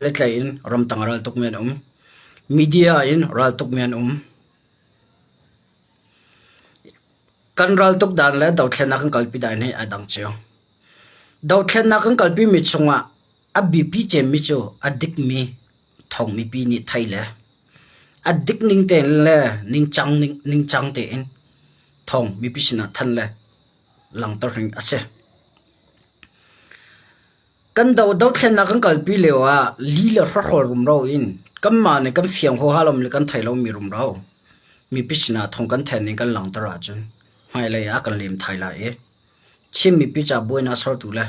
Le in ramtang raltukmi an um. Media in raltukmi an um. Kan raltuk dan le dothlennak kan kalpi dan hi aa dang cio. Dothlennak kan kalpimi chungah a biapi cemmi cu a dikmi thawng mipi nih thei le a dik ning tein le ningcang ningcang tein thawng mipi sinah thanh le langhter ding a si. Kan dothlennak kan kalpi lio ah li le hrawkhrawl rumro in kanmah nih kan fiang huaha lomi le kan thei lomi rumro mipi sinah thawng kan then ning kan langhter ahcun hmailei ah kan lem thai lai i Chin mipi ca buainak sertu le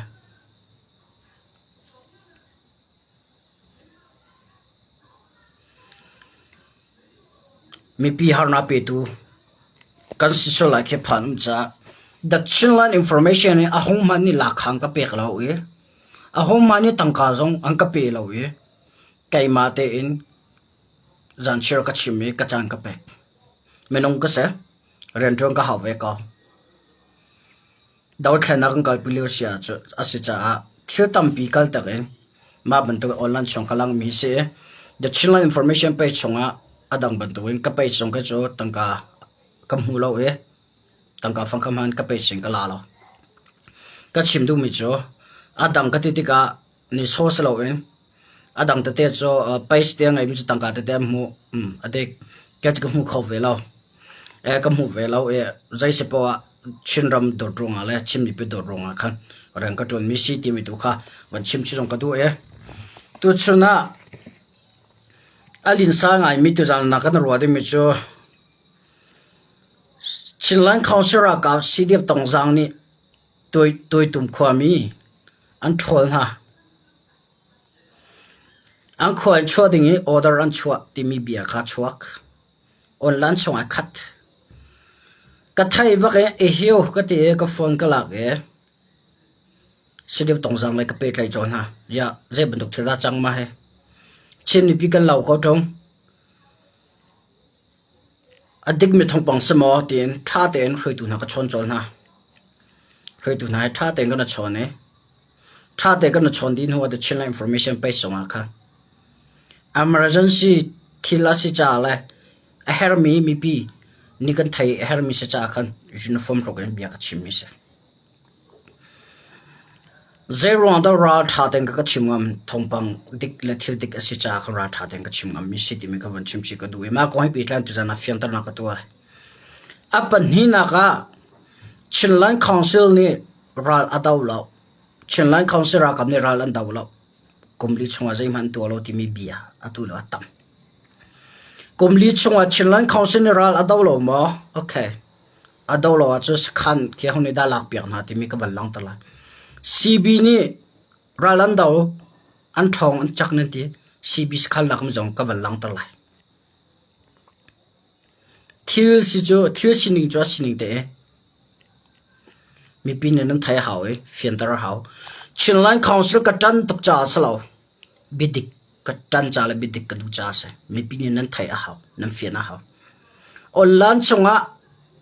Mipi harnak petu kan si sual lai khi phan um caah The Chinland Information hi ahohmanh nih lakhang ka pek lo i ahohmanh nih tangka zong an ka pe lo i keimah tein zanchiar ka chim i ka caan ka pek. Minung ka si, rianṭuan ka hau ve ko. Dothlennak kan kalpi lio si a si caah thil tampi kaltak in mah bantuk online chung ka langmi hi si. The Chinland Information page chungah a dang bantukin ka page zong khi cu tangka ka hmu lo i tangka fang kha hman ka page in ka la lo. Ka chim duhmi cu a dang ka ti tikah ni saw si loin a dang tete cu page te a ngeimi cu tangka tete an hmuh. A dik. Kei cu ka hmu kho ve lo. Ka hmu ve lo i zei si poah ah Chinram dawt ruangah le Chin mipi dawt ruangah khan rian ka ṭuanmi si timi tu kha van chim chih zong ka duh i tuchun ah a linsa ngaimi tuzaan nak kan ruah dingmi cu Chinland Council ralkap CDF Tongzaang nih Tuitum khuami an ṭhawl hna. An khua in chuah ding i order an chuah timi bia kha chuak. Online chungah khat. Ka thei bak i ehiu ka ti i ka phone ka lak i Sidip Tongzang lei ka pehtlaih colh hna. Ziah zei bantuk thil dah cang ma hi? Chin mipi kan lau ko ṭung. A dikmi thawngpang si maw tiin ṭha tein hruaitu hna ka chawn colh hna. Hruaitu hna he ṭha tein kan i chawn i ṭha tein kan i chawn dih hnu ah The Chinland Information page zongah khan emergency thil a si caah le a herhmi mipi nih kan theih a herhmi si caah khan uniform hruk in bia ka chimmi a si. Zeiruang dah ralṭha tein ka ka chim ngam? Thawngpang dik le thil dik a si caah khan ralṭha tein ka chim ngammi si timi ka van chim chih ka duh i mah kong hi pehtlai in tuzan ah fianternak ka tuah. A pahnihnak ah Chinland Council nih ral a do lo. Chinland Council ralkap nih ral an do lo. Kum li chungah zeihmanh an tuah lo timi bia atu le a tam. Kum li chungah Chinland Council nih ral a do lo maw? Okay. A do lo ahcun sakhan khi ho nih dah lakpiak hna timi ka van langhter lai. CB nih ral an do, an ṭhawng, an cak nan ti. CB sakhan lak mi zong ka van langhter lai. Thil si cu thil sining cu a sining te i mipi nih nan theih a hau i fianter a hau. Chinland Council ka ṭan tuk caah a si lo. Biadik ka ṭan ca le biadik ka duh caah a si. Mipi nih nan theih a hau, nan fian a hau. Online chungah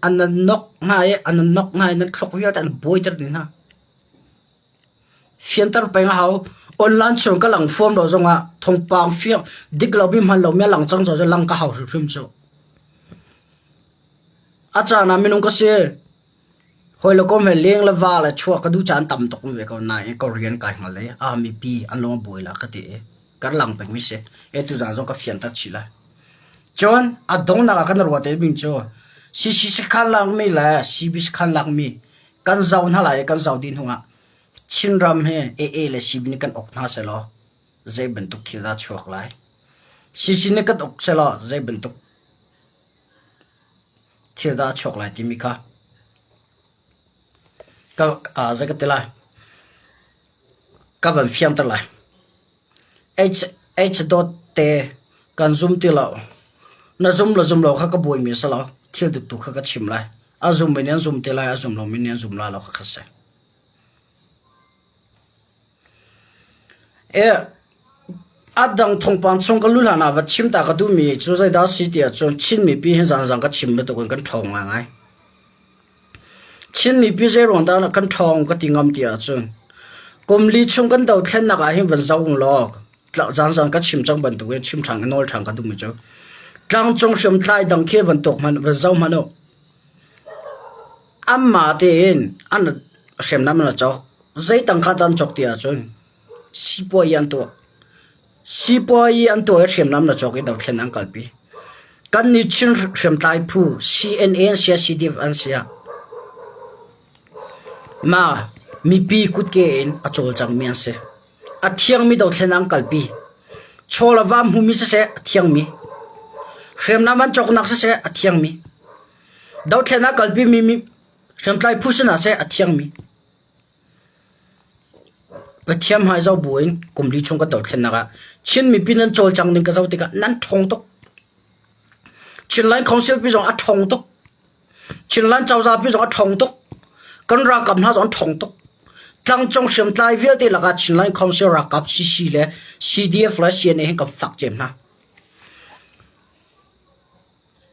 an nan nok hna i an nan nok hna i nan thlok vialte an buaiter dih hna. Fianter peng a hau. Online chung ka lang fuam lo zongah thawngpang fiang dik lomi hman lomi a lang cang caah lang ka hau hrimhrim cu. A caan ah minung ka si. Hawi le kom he leng le va le chuah ka duh caan tam tuk ve ko nain ka rian kai hngal i a mipi an lung a buai la ka ti i kan lang pengmi si. E tuzaan zong ka fianter chih lai. Cun a donghnak ah kan ruah te ding cu CC sakhan lakmi le CB sakhan lakmi kan zoh hna lai i kan zoh dih hnu ah Chinram hi AA le CB nih kan uk hna sehlaw zei bantuk thil dah chuak lai. CC nih kan uk sehlaw zei bantuk Thil dah a chuak lai timi kha ka zei ka ti lai ka van fianter lai. H H dot te kan zum ti lo. Na zum le zum lo kha ka buaimi a si lo. Thil dik tu kha ka chim lai. A zummi nih an zum te lai, a zum lomi nih an zum lai lo kha kha si. A dang thawngpang chung ka lu hlan ah va chim ta ka duhmi cu zeidah a si ti ahcun Chin mipi hi zanzang ka chim bantukin kan ṭhawng ngaingai. Chin mipi zeiruang dah kan ṭhawng ka ti ngam ti ahcun kum li chung kan dothlennak ah hin van zoh ung law. Zan ka chim cang bantukin chim ṭhan nawl ṭhan ka duhmi cu tlangcung hriamtlai dang khi van tuak hmanh van zoh hmanh u. Anmah tein an hriamnam an cawk. Zei tangka dah an cawk ti ahcun sipuayi an tuah. Sipuayi an tuah i hriamnam na cawk i dothlen an kalpi. Kannih Chin hriamtlai phu CNA an si ah CDF an si ah mah mipi kutke in a cawlcangmi an si. A thiangmi dothlen an kalpi. Chaw le vam hmumi siseh a thiangmi. Hriamnam an cawknak siseh a thiangmi. Dothlen a kalpimi hriamtlai phu sinah seh a thiangmi. Pathian hmai zoh buin kum li chung ka dothlennak ah Chin mipi nan cawlcang ning ka zoh tikah nan ṭhawng tuk. Chinland Council pi zong a ṭhawng tuk. Chinland cozah pi zong a ṭhawng tuk. Kan ralkap hna zong an ṭhawng tuk. Tlangcung hriamtlai vialte lakah Chinland Council ralkap CC le CDF le CNA hin kan fak cem hna.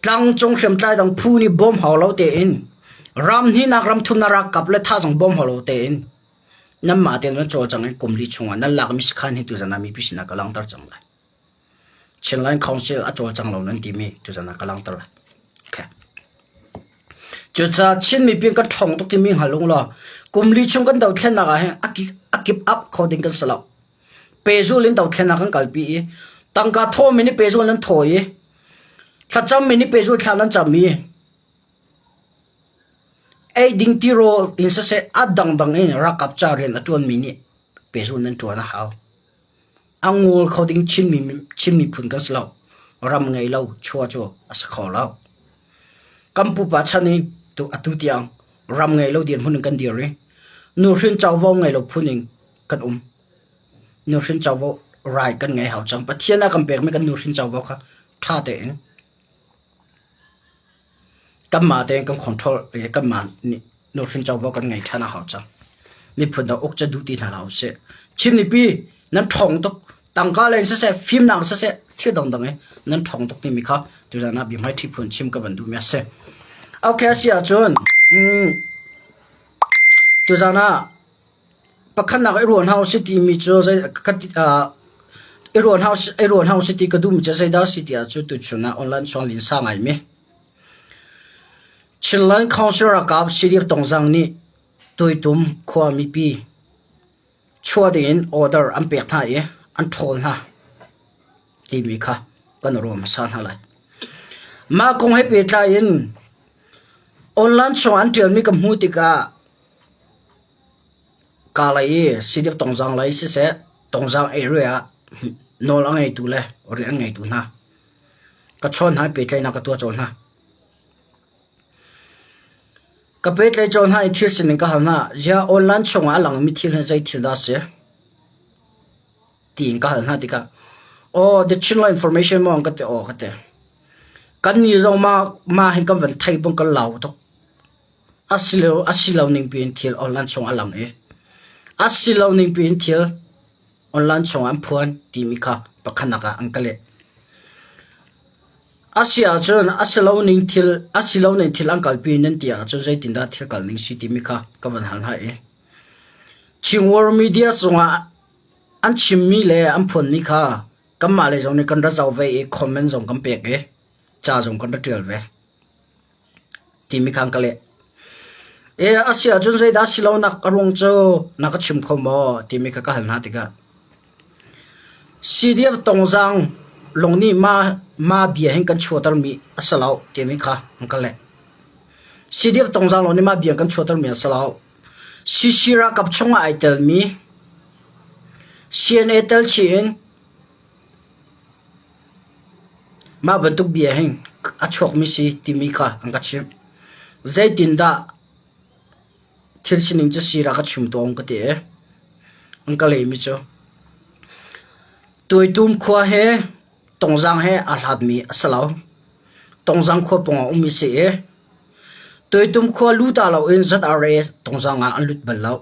Tlangcung hriamtlai dang phu nih bawm hau lo tein ram hnihnak ram thumnak ralkap le thazaang bawm hau lo tein nanmah tein nan cawlcang i kum li chungah nan lakmi sakhan hi tuzan ah mipi sinah ka langhter cang lai. Chinland Council a cawlcang lo nan timi tuzan ah ka langhter lai. Okay. Cucaah Chin mipi kan ṭhawng tuk timi hngal ung law kum li chung kan dothlennak ah hin a kip up kho ding kan si lo. Pehzul in dothlennak kan kalpi i tangka thawmi nih pehzul nan thaw i thlacammi nih pehzul thla nan cam i eiding tirawl in siseh a dangdang in ralkap ca rian a ṭuanmi nih pehzul nan ṭuan a hau. A ngol kho ding Chin miphun kan si lo. Ram ngei lo chua cu a si kho lo. Kan pupa chan in atu tiang ram ngei lo dirhmun in kan dir i nuhrin covo ngei lo phun in kan um. Nuhrin covo rai kan ngei hau cang. Pathian a kan pekmi kan nuhrin covo kha ṭha tein kanmah tein kan control i kanmah nih nuhrin covo kan ngei ṭhan a hau cang. Miphun dang uk cu duh ti hna hlah usih. Chin mipi nan ṭhawng tuk. Tangka lei in siseh, fimnak in siseh, thil dangdang i nan ṭhawng tuk timi kha tuzan ah biahmai ṭhi phun chim ka van duhmi a si. Okay, a si ahcun mm, tuzan ah Pakhatnak i ruah hna usih timi cu i ruah hna usih ti ka duhmi cu zeidah a si ti ahcun tuchun ah online chuang linsa ngaimi Chinland Council ralkap CDF Tongzang nih Tuitum khua mipi chuah dingin order an pek hna i an ṭhawl hna timi kha kan ruah hmasa hna lai. Mah kong he pehtlai in online chung an ṭialmi ka hmuh tikah Kalay i CDF Tongzang lei siseh Tongzang area ah nawl a ngeitu le rian an ngeitu hna ka chawn hna i pehtlaihnak ka tuah colh hna. Ka pehtlaih colh hna i thil sining ka hal hna. Ziah online chungah a langmi thil hi zei thil dah a si? Tiin ka hal hna tikah aw the Chinland information maw an ka ti aw ka ti. Kannih zong mah mah hin kan van theih bang kan lau tuk. A si lo ning piin thil online chung a lang i a si lo ning piin thil online chung an phuan timi kha pakhatnak ah an ka leh. A si ahcun a si lo ning thil a si lo ning thil an kalpi nan ti ahcun zeitindah thil kal ning si timi kha ka van hal hna i Chin World Media zungah an chimmi le an phuanmi kha kanmah lei zong nih kan ra zoh ve i comment zong kan pek i ca zong kan ra ṭial ve. Timi kha an ka leh. E, a si ahcun zeidah si lonak a ruang cu na ka chim kho maw timi kha ka hal hna tikah CDF Tongzang lung nih ma, ma bia hin kan chuahtermi a si lo timi kha an ka leh. CDF Tongzang lung nih ma bia kan chuahtermi a si lo. CC ralkap chungah ai telmi CNA tel chih in Mah bantuk bia hin a chuakmi si timi kha an ka chimh. Zeitindah thil sining cu si rak ka chim tawn ka ti i an ka lehmi cu Tuaitum khua he Tongzang he aa hlatmi a si lo. Tongzang khua pawngah ummi si i Tuaitum khua lu ta loin ZRA Tongzang ah an lut bal lo.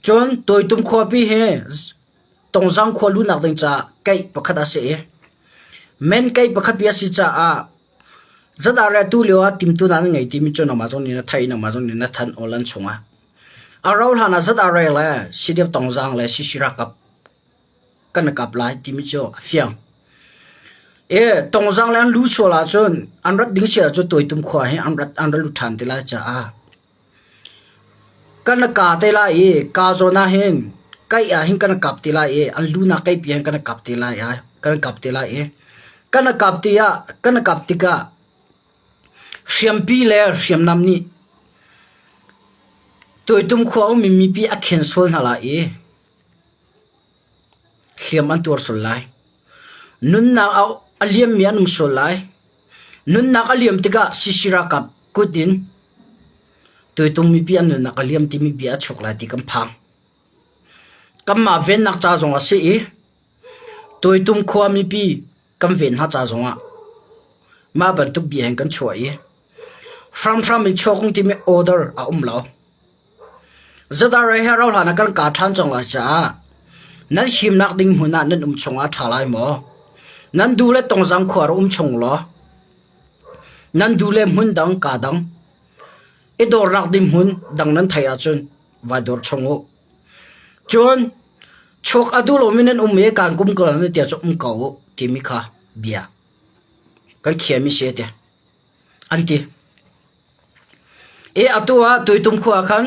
Cun Tuaitum khuapi hi Tongzang khua luhnak ding caah keih pakhat a si i men keih pakhat pi a si caah ZRA tu lio ah timtu nan ngei timi cu nangmah zong nih na theih nangmah zong nih na thanh awl an chungah. A rauh hlan ah ZRA le CDF Tongzang le CC ralkap. Kan kap lai timi cu a fiang. E Tongzang le an lu sual ahcun an rat ding si ahcun Tuaitum khua hi an rat an ra lut ṭhan te lai caah kan ka te lai i ka zawn ah hin kaih ah hin kan kap te lai i an lu nak kaih pi hin kan kap te lai i kan kap te lai i kan kap ti ah kan kap tikah hriampi le hriamnam nih Tuaitum khua ummi mipi a khen sual hna lai i Hliam an tuar sual lai. Nunnak a liammi an um sual lai. Nunnak a liam tikah CC ralkap kut in tuitung mipi an nunnak a liam timi bia a chuak lai ti kan phang. Kanmah vennak ca zong a si i tuitung khua mipi kan ven hna ca zongah mah bantuk bia hin kan chuah i hramhram in chuak timi order a um lo. Zadarei he rauhhlan ah kan kaa ṭhan cang lai caah nan himnak ding hmun ah nan um chung ah a ṭha lai maw? Nan duh le tongzang khua rak um chung law nan duh le hmun dang kaa dang i dawrnak ding hmun dang nan theih ahcun vai dawr chung u. Cun chuak a duh lomi nan um i kaan kum ko lai tiah cun um ko u timi kha bia kan khiami si tiah an ti. I atu ah tuitum khua ah khan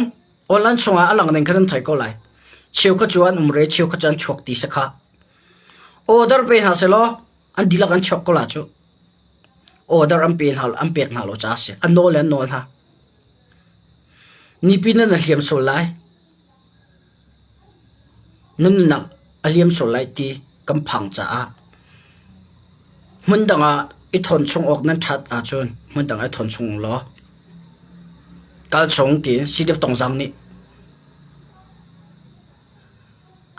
online chungah a lang ning khan an thei ko lai. Cheu kha cu an um re, cheu kha cu an chuak ti si kha. Order pe hna selaw an dihlak an chuak ko la cu. Order an pe hna an pek hna lo ca si. An nawl le an nawl hna. Nipi nan a hliam sual lai. Nunnak a liam sual lai ti kan phang caah hmundang ah i thawn chung awk nan ṭhat ahcun hmundang ah i thawn chung law kal chung tiin CDF Tongzang nih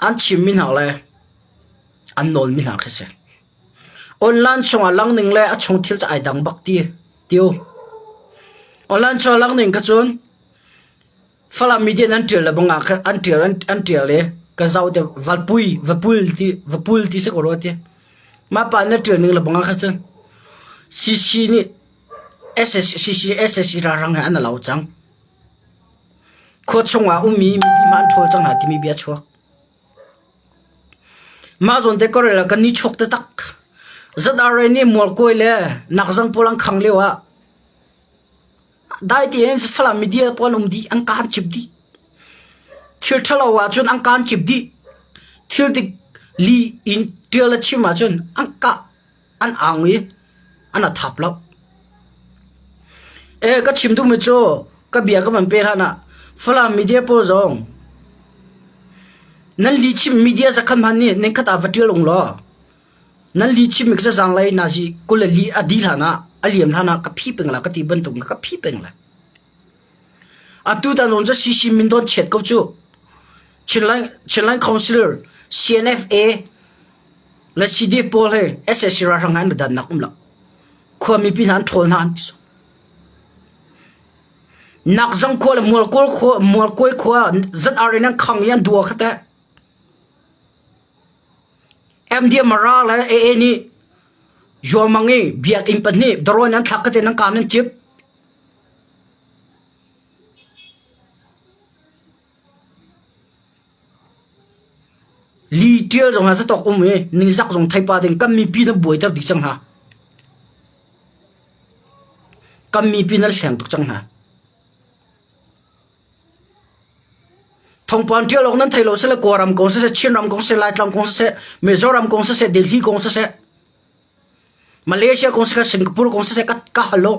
an chimmi hna le an nawlmi hna khi si. Online chungah lang ning le a chung thil cu ai dang bak ti tiu. Online chungah lang ning kha cun Falam media an ṭial le bang ah khan an ṭial an ṭial i ka zoh te valpui vapul ti vapul ti si ko rua ti. Mah pa na ṭial ning le bang ah khan cun CC nih SSC CC SSC ralhrang he an alo cang. Khua chungah ummi mipi hmanh an ṭhawl cang hna timi bia chuak. Mah zawn te korel ah kan ni chuak taktak. ZRA nih mualkawi le nakzang pawl an khang lio ah Dai tein Falam media pawl an um dih, an kaan cip dih. Thil ṭhalo ahcun an kaan cip dih. Thil dik li in ṭial a chim ahcun an kah, an ang i an a thap lo. E, ka chim duhmi cu ka bia ka van pe hlan ah Falam media pawl zong nan li chim media zakhat hmanh nih ning khat ah va ṭial ung law Nan li chimmi ka zaanglei nazi 22 a dih hlan ah a liam hlan ah ka phi peng la ka ti bantuk ka phi peng la. Atu tan zong cu CC min don chiat ko cu. Chinland Chinland Council CNFA le CDF pawl he SSC ralhrang an dan nak um lo. Khuami pi hna an ṭhawl hna an ti so. Nak zang khua le mualkawl khua mualkawi khua ZR in an khang i an dua kha teh. MD Mara le AA nih Yuamang i biakinn pahnih darawn an thlak kate nan kaam nan cip. Li tial zong ha satok um i ningzak zong theipa ding kan mipi na buai ter dih cang hna. Kan mipi nan hleng tuk cang hna. Thawngpang ṭial awk nan thei lo sile Kawlram kong siseh, Chinram kong siseh, Laitlang kong siseh, Mizoram kong siseh, Delhi kong siseh, Malaysia kong siseh, Singapore kong siseh ka, ka hal lo.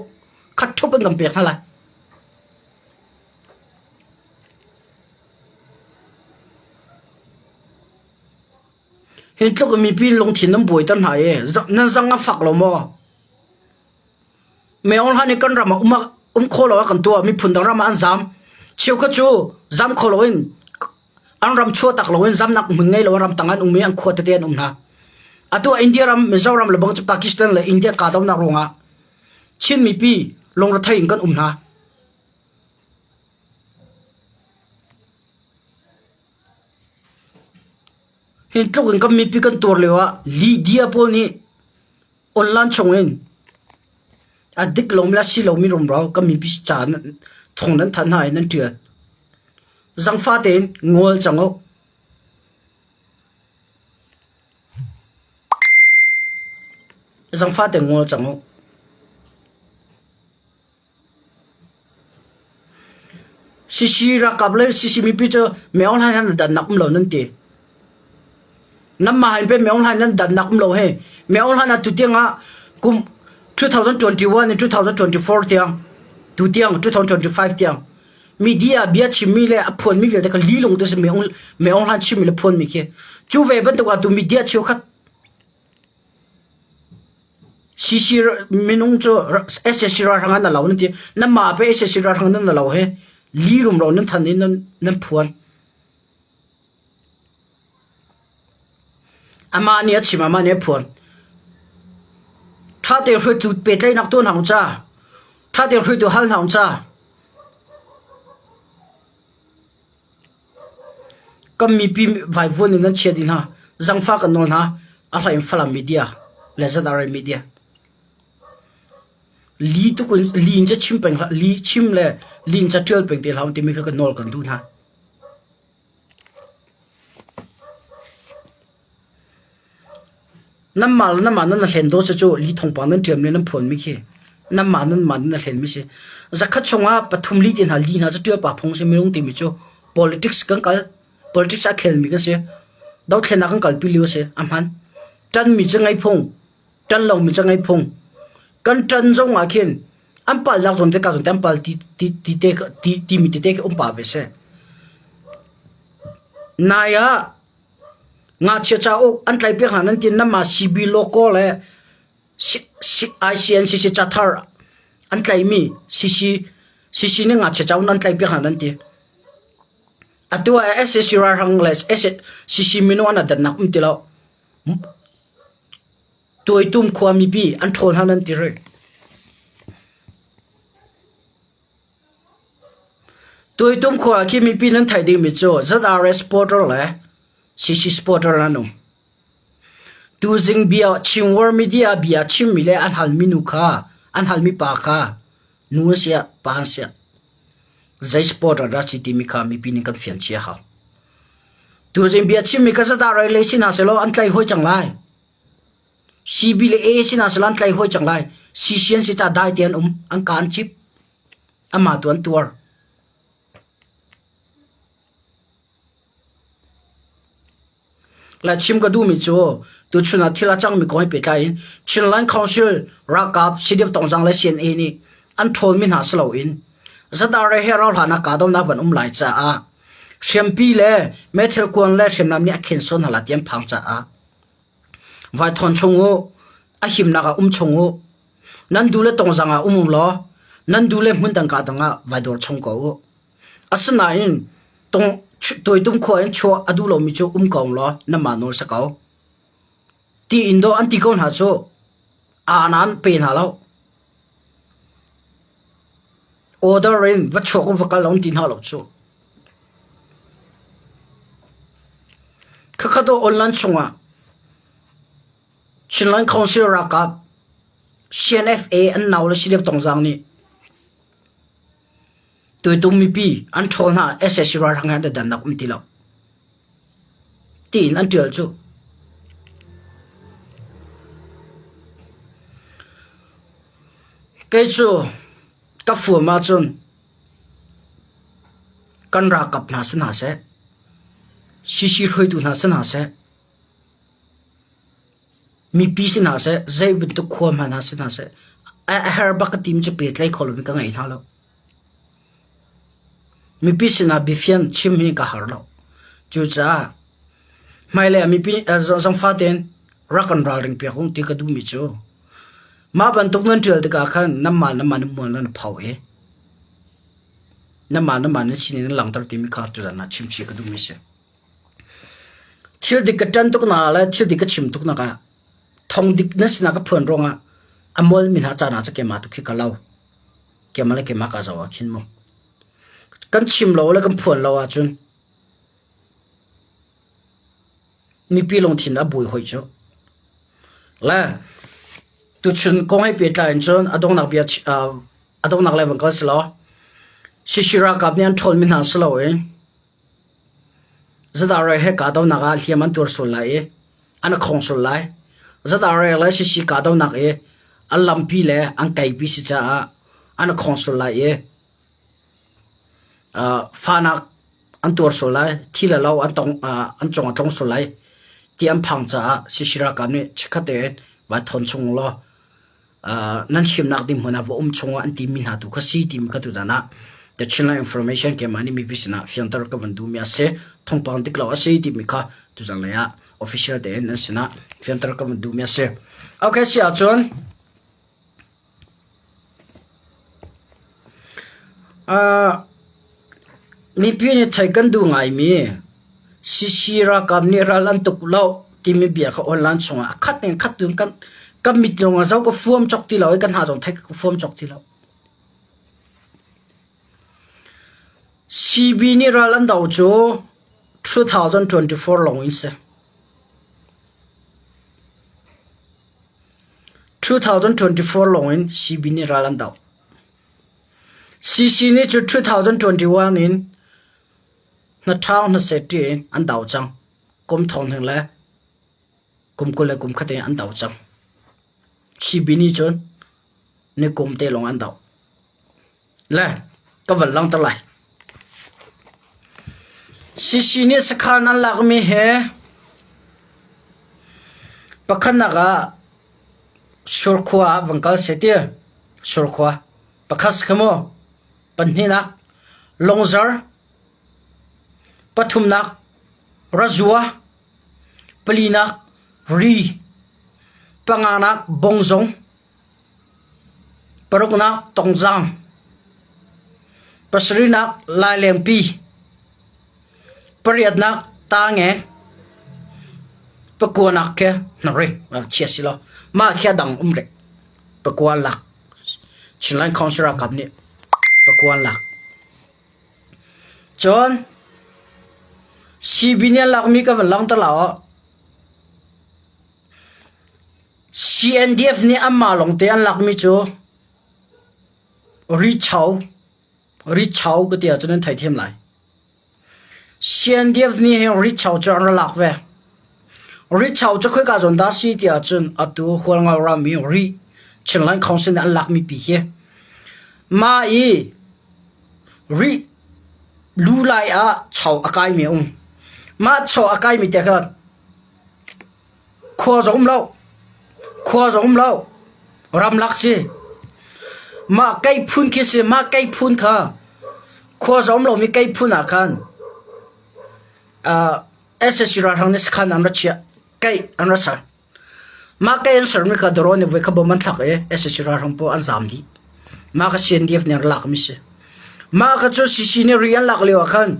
Khat ṭhup in kan pek hna lai. Hi tluk in mipi lungthin nan buaiter hna i nan zang a fak lo maw? Meon han i kan ram ah um um kho lo ah kan tuah miphun dang ram ah an zam. Cheukhat cu zam kho loin an ram chuahtak loin zamnak hmun ngei lo ram tang an um i an khua tete an um hna. Atu ah India ram, Mizoram le bang cu Pakistan le India kahdohnak ruangah Chin mipi lungrethei in kan um hna. Hi tluk in kan mipi kan tuar lio ah Lydia pawl nih Online chungin a dik lomi le a si lomi rumro kan mipi ca thawng nan thanh hna i nan ṭial. Zangfah tein ngol cang u. Zangfah te ngol cang u. CC ralkap le CC mipi cu Myo Aung Hlaing nan dannak um lo nan ti. Nanmah hin pei Myo Aung Hlaing nan dannak um lo hi. Myo Aung Hlaing atu tiang ah kum 2021 in 2024 tiang tu tiang 2025 tiang media bia chimmi le a phuanmi vialte kha lilung te si Myo Aung Hlaing chimmi le phuanmi khi. Cu ve bantuk ah tu media cheukhat CC minung cu SAC ralhrang ah na lo nan ti. Nanmah pe SAC ralhrang nan na lo hi li rumro nan than i nan nan phuan. Amah nih a chim, amah nih a phuan. Ṭha tein hruaitu pehtlaihnak tuah hna u ca. Ṭha tein hruaitu hal hna u ca. Kan mipi vaivuan in nan chia dih hna. Zangfah kan nawl hna. A hlei in Falam media le ZRA media. Li tuk in li in ca chim peng hlah, li chim le li in ca ṭial peng te hlah timi kha ka nawl kan duh hna. Nanmah le nanmah nan hlen dawt cu li thawngpang nan ṭialmi le nan phuanmi khi nanmah nanmah nan hlenmi si. Zakhat chungah pathum li ti hna li hna cu ṭial pa phung si minung timi cu politics kan kal politics a khelmi kan si. Dothlennak kan kalpi lio si a hman. Ṭanmi cu ngei phung, ṭan lomi cu ngei phung. Kan ṭan zong ah khin an palnak zawn te ka zawn te an pal ti ti ti te ti timi tete khi um pah ve seh. Nai ah Ngakchia cauk an tlaihpiak hna nan ti nanmah CB logo le ICNCC cathar an tlaihmi CC CC nih ngakchia cauk an tlaihpiak hna nan ti. Atu ah SAC ralhrang le CC minung an adatnak um ti lo. Tuaitum khua mipi an ṭhawl hna nan ti rih. Tuitum khua khi mipi nan theih dingmi cu ZRA supporter le CC supporter an um. Tuzing bia Chin World Media bia chimmi le an halmi nu kha an halmi pa kha nu a siah pa an siah zei supporter dah si timi kha mipi nih kan fian chia hau. Tuzing bia chimmi kha ZRA lei si hna sehlaw an tlai hoi cang lai. CB le A si hna sehlaw an tlai hoi cang lai. CC an si ca dai te an um an ka an cip. Amah tu an tuar. La chim ka duhmi cu tuchun ah thil a cangmi kong he pehtlai in Chinland Council ralkap CDF Tongzang le CNA nih an ṭhawlmi hna si loin ZRA he ralhlan ah kahdohnak van um lai caah hriampi le meithal kuan le hriamnam nih a khen sawn hna lai ti an phang caah vai thawn chung u a himnak ah um chung u Nan duh le tongzang ah um u law nan duh le hmun dang kaa dang ah vai dawr chung ko u. Asinain tong tuaitum khua in chuah a duh lomi cu um ko law nanmah nawl si ko. Ti in dawh an ti ko hna cu aa an pe hna lo. Order in va chuak u va kal lo an ti hna lo cu. Khakhat online chungah Chinland Council ralkap CNFA an nau le CDF Tongzang nih tuitum mipi an ṭhawl hna sac ralhrang he an i dannak um ti lo tiin an ṭial cu. Kei cu ka fuam ahcun kan ralkap hna si hna seh, CC hruaitu hna si hna seh, Mipi si hna seh, zei bantuk khua hmanh ah si hna seh, a herh bak ka timi cu pehtlaih kho loin ka ngei hna lo. Mipi sinah biafiang chim hi ka har lo. Cucaah hmailei ah mipi zangfa tein rak kan ralring piak u ti ka duhmi cu mah bantuk nan ṭial tikah khan nanmah nanmah nan mual nan pho i nanmah nanmah nan sining nan langhter timi kha tuzan ah chimchih ka duhmi a si. Thil dik ka ṭan tuk nak le thil dik ka chim tuk nak ah thong dik na sinah ka phuan ruangah a molmi hna caan ah cu keimah tu khi ka lo. Keimah le keimah kaa zoh ah khin mu. Kan chim lo le kan phuan lo ahcun mipi lungthin a buai hoi cu. Le tuchun kong he pehtlai in cun a donghnak bia a donghnak le van kal si law Sisi ralkap nih an ṭhawlmi hna si loin Zadaroi he kahdohnak ah hliam an tuar sual lai i an i khong sual lai. ZRA le CC kahdohnak i an lampi le an keipi si caah an i khong sual lai i fahnak an tuar sual lai, thi le lo an tong an cung a tlung sual lai ti an phang caah CC ralkap nih chikkhat tein vai thawn chung law nan himnak ding hmun ah va um chung ah an timi hna tu kha si timi kha tuzan ah The Chinland Information keimah nih mipi sinah fianter ka van duhmi a si. Thawngpang dik lo a si timi kha tuzan lei ah official tein nan sinah fianter ka van duhmi a si. Okay, si ahcun Mipi nih theih kan duh ngaimi CC ralkap nih ral an tuk lo timi bia kha online chungah a khat in khat tu in kan mit lawng ah zoh ka fuam cawk ti lo i kan hna zong theih ka fuam cawk ti lo. CB nih ral an do cu 2024 lawng in si. 2024 lawng in CB nih ral an doh. CC nih cu 2021 in hnaṭhang hnaseh ṭi in an do cang. Kum thong hning le kum 20 le kum khat in an do cang. CB nih cun ni kum te lawng an doh. Le ka van langhter lai. CC nih sakhan an lakmi he pakhatnak ah Surkhua ah vang kal seh ti. Surkhua. Pakhat si kha mu. Pahnihnak Lungzar. Pathumnak Razua. Palinak Ri. Panganak Bongzong. Paruknak Tongzang. Pasarihnak Lailengpi. Pariatnak Tange. Pakuanak khi hnari chia si lo. Mah khi a dang um rih. Pakua lak. Chinland Council ralkap nih pakua lak. Cun CB nih an lakmi ka van langhter la aw. CNDF nih anmah lawngte an lakmi cu Richau, Richau ka ti ahcun nan theithiam lai. CNDF nih hin Richau cu an ra lak ve. Richau cu khoika zawn dah si ti ahcun atu Hualngo ram i Ri Chinland Council nih an lakmi pi hi. Mah i Ri lu lai ah chau a kaimi a um. Mah chau a kaimi te kha Khua zong um lo. Khua zong um lo. Ramlak si. Mah kei phun khi si. Mah kei phun kha khua zong um lomi kei phun ah khan uh, SSC ralhrang nih sakhan an ra chiah. Kei an ra ser. Mah kei an sermi kha drone nih voi kha bom an thlak i SSC ralhrang pawl an zaam dih. Mah kha CNDF nih an lak mi si. Mah kha cu CC nih ri an lak lio ah khan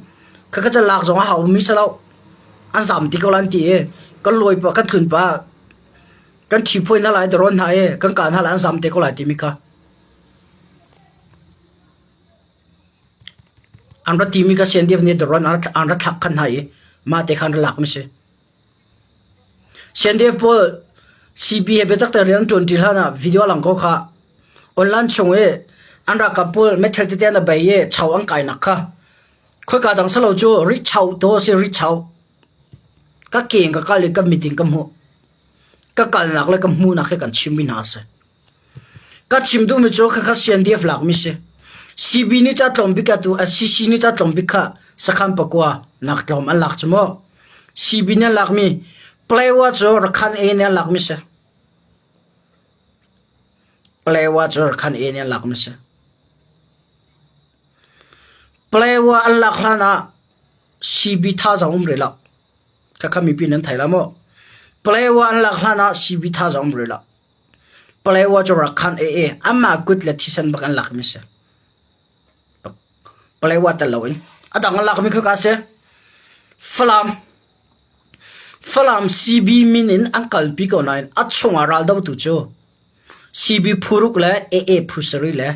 kha kha cu lak zong a hau mi si lo. An zam ti ko lai an ti i kan lawi pah kan tlun pah kan ṭhiphuai hna lai darawn hna i kan kah hna lai an zam te ko lai timi kha an ra timi kha CNDF nih darawn an ra thlak khan hna i mah te kha an ra lak mi si. CNDF pawl CB he biatak te rian ṭuan ṭi hlan ah video lang ko kha online chung i an ralkap pawl meithal tete an bei i chau an kainak kha Khoika dang silo cu Richau to si Richau. Ka ke in ka kal i ka mit in ka hmuh. Ka kalnak le ka hmuhnak he kan chimmi hna a si. Ka chim duhmi cu khakha CNDF lakmi si. CB nih ca tlawm bik atu CC nih ca tlawm bik kha sakhan pakua nak tlawm an lak cu mu. CB nih an lakmi Playwa cu Rakhan A nih an lakmi si. Playwa cu Rakhan A nih an lakmi si. Playwa an lak hlan ah CB thazaang um rih lo. Khakha mipi nan thei la maw? Playwa an lak hlan ah CB thazaang um rih lo. Playwa cu Rakhan AA anmah kut le thisen bak an lakmi si. Playwa tel loin. A dang an lakmi khaka si. Falam Falam CB min in an kalpi ko nain a chungah raldotu cu CB phuruk le AA phusari le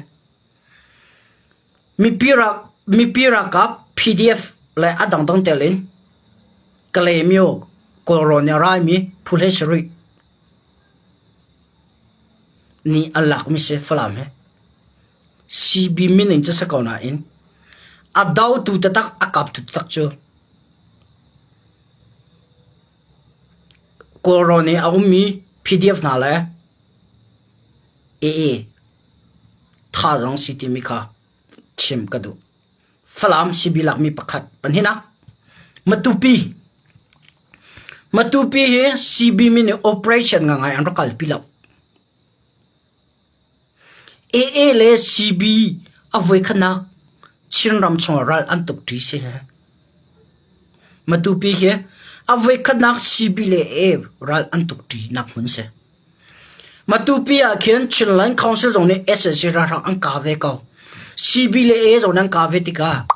Mipi ralkap PDF le a dangdang tel in Kalaymyo Kawlrawn i a raimi phu hlei sarih nih an lakmi si Falam hi. CB min in cu si ko nain a dotu taktak a kaptu taktak cu Kawlrawn i a ummi. PDF hna le AA tha zong si timi kha chim ka duh. Falam CB lakmi pakhat pahnihnak Matupi Matupi hi CB min in operation ngangai an rak kalpi lo. AA le CB a voikhatnak Chinram chung ral an tuk ṭi si he. Matupi hi a voikhatnak CB le AA ral an tuk ṭi nak hmun si. Matupi ah khin Chinland Council zong nih sac ralhrang an kah ve ko. CB le AA zong nih an kah ve tikah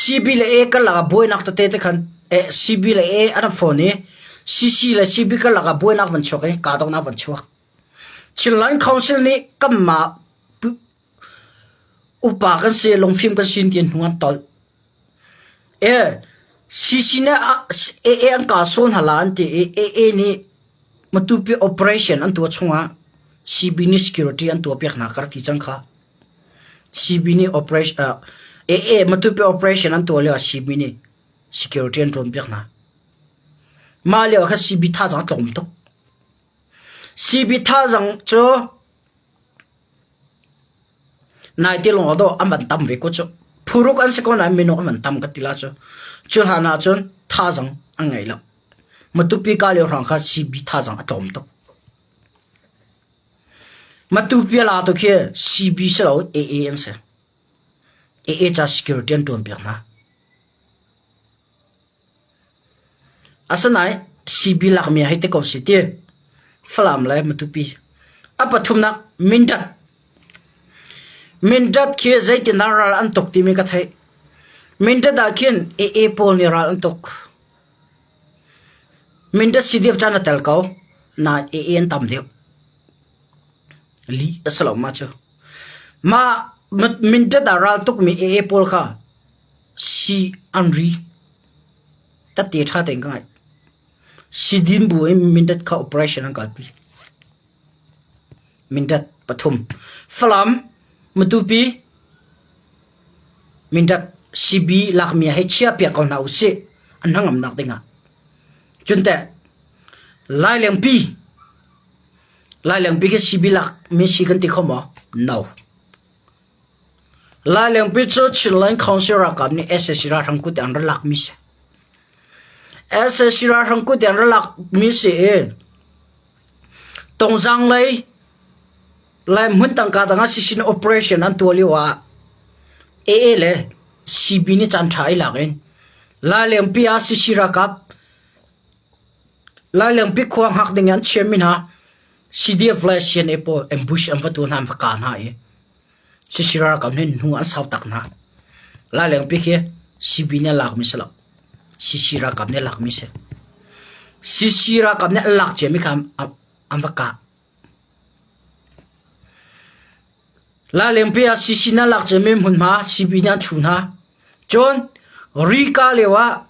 CB le AA karlak ah buainak tete te khan CB le AA an rak fawn i CC le CB karlak ah buainak van chuak i kahdohnak van chuak. Chinland Council nih kanmah upa kan si lungfim kan si ti hnu an tolh. E CC nih AA an kah sawn hna la an ti i AA nih Matupi operation an tuah chungah CB nih security an tuahpiak hna ka rak ti cang kha. CB nih operation AA Matupi operation an tuah lio ah CB nih security an ṭawnpiak hna. Mah lio ah khan CB thazaang a tlawm tuk. CB thazaang cu Naite lawng ah dawh an van tam ve ko cu. Phuruk an si ko nain minung an van tam ka ti la cu. Cu hlan ah cun thazaang an ngei lo. Matupi ka lio hrawng kha CB thazaang a tlawm tuk. Matupi la tu khi CB si lo AA an si. AA ca security an ṭuan piak hna. Asinain CB lakmi ah hei ti ko si ti. Falam le Matupi. A pathumnak Mindat. Mindat khi zeitindah ral an tuk timi ka theih. Mindat ah khin AA pawl nih ral an tuk. Mindat CDF caan a tel ko. Nain AA an tam deuh. Lih a si lo mah cu. Mah Mindat ah ral tukmi AA pawl kha Si an ri. Tette ṭha tein ka ngaih. Sidin bu in Mindat kha operation an kalpi. Mindat pathum. Falam, Matupi, Mindat CB lakmi hei chia piak ko hna usih. An hnangamnak dingah. Cun teh, Lailengpi, Lailengpi khi CB lakmi si kan ti kho maw? No. Lailengpi cu Chinland Council ralkap nih sac ralhrang kut in an ra lakmi si. Sac ralhrang kut in an ra lakmi si i Tongzang lei lai hmun tangka dang ah sisin operation an tuah lio ah AA le CB nih caan ṭha i lak in Lailengpi ah CC ralkap Lailengpi khua hngak ding in an chiahmi hna CDF le CNA pawl ambush an va tuah hna an va kah hna i CC ralkap nih hnu an sau tak hna. Lailengpi khi CB nih a lakmi si lo. CC ralkap nih a lakmi si. CC ralkap nih an lak ciami kha an va kah. Lailengpi ah CC nih a lak ciami hmunhma CB nih an chuh hna. Cun Rika lio ah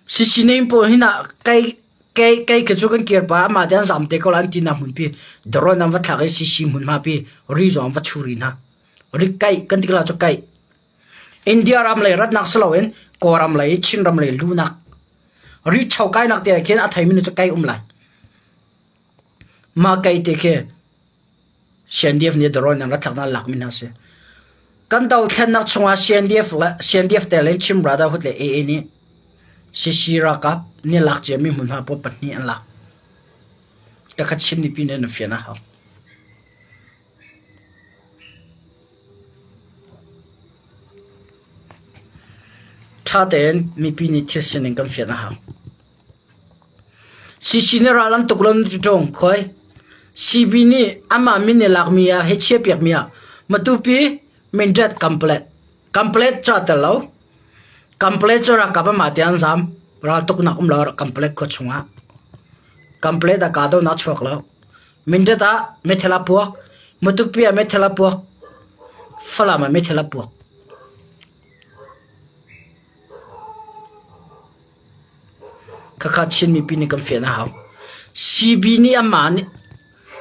CC name pawl hin ah kai kei kei khi cu kan kir pa amah te an zam te ko la an ti nak hmunpi drone an va thlak i CC hmunhma pi ri zong an va chu ri hna. Ri kai kan ti la cu kai. India ram lei ratnak si loin Kawlram lei Chin ram lei lunak ri chau kai nak te ah khin a theimi nu cu kai um lai. Mah kai te khi CNDF nih drone an rat thlak na lak mi hna si. Kan dothlennak chungah CNDF le CNDF tel in Chin Brotherhood le AA nih CC ralkap nih lak ciami hmunhma pawl pahnih an lak. Ka kha Chin mipi nih na fian a hau. Ṭha tein mipi nih thil sining kan fian a hau. CC nih ral an tuk lo na ti ṭung. Khoi? CB nih amah min i lakmi ah hei chiahpiakmi ah Matupi Mindat Kamplet. Kamplet cu aa tel lo. Kamplet cu ralkap amah te an zaam. Raltuknak um lo Kamplet khua chungah. Kamplet ah kahdohnak a chuak lo. Mindat ah meithal a puak. Matupi ah meithal a puak. Falam ah meithal a puak. Khakha Chin mipi nih kan fian a hau. CB nih amah nih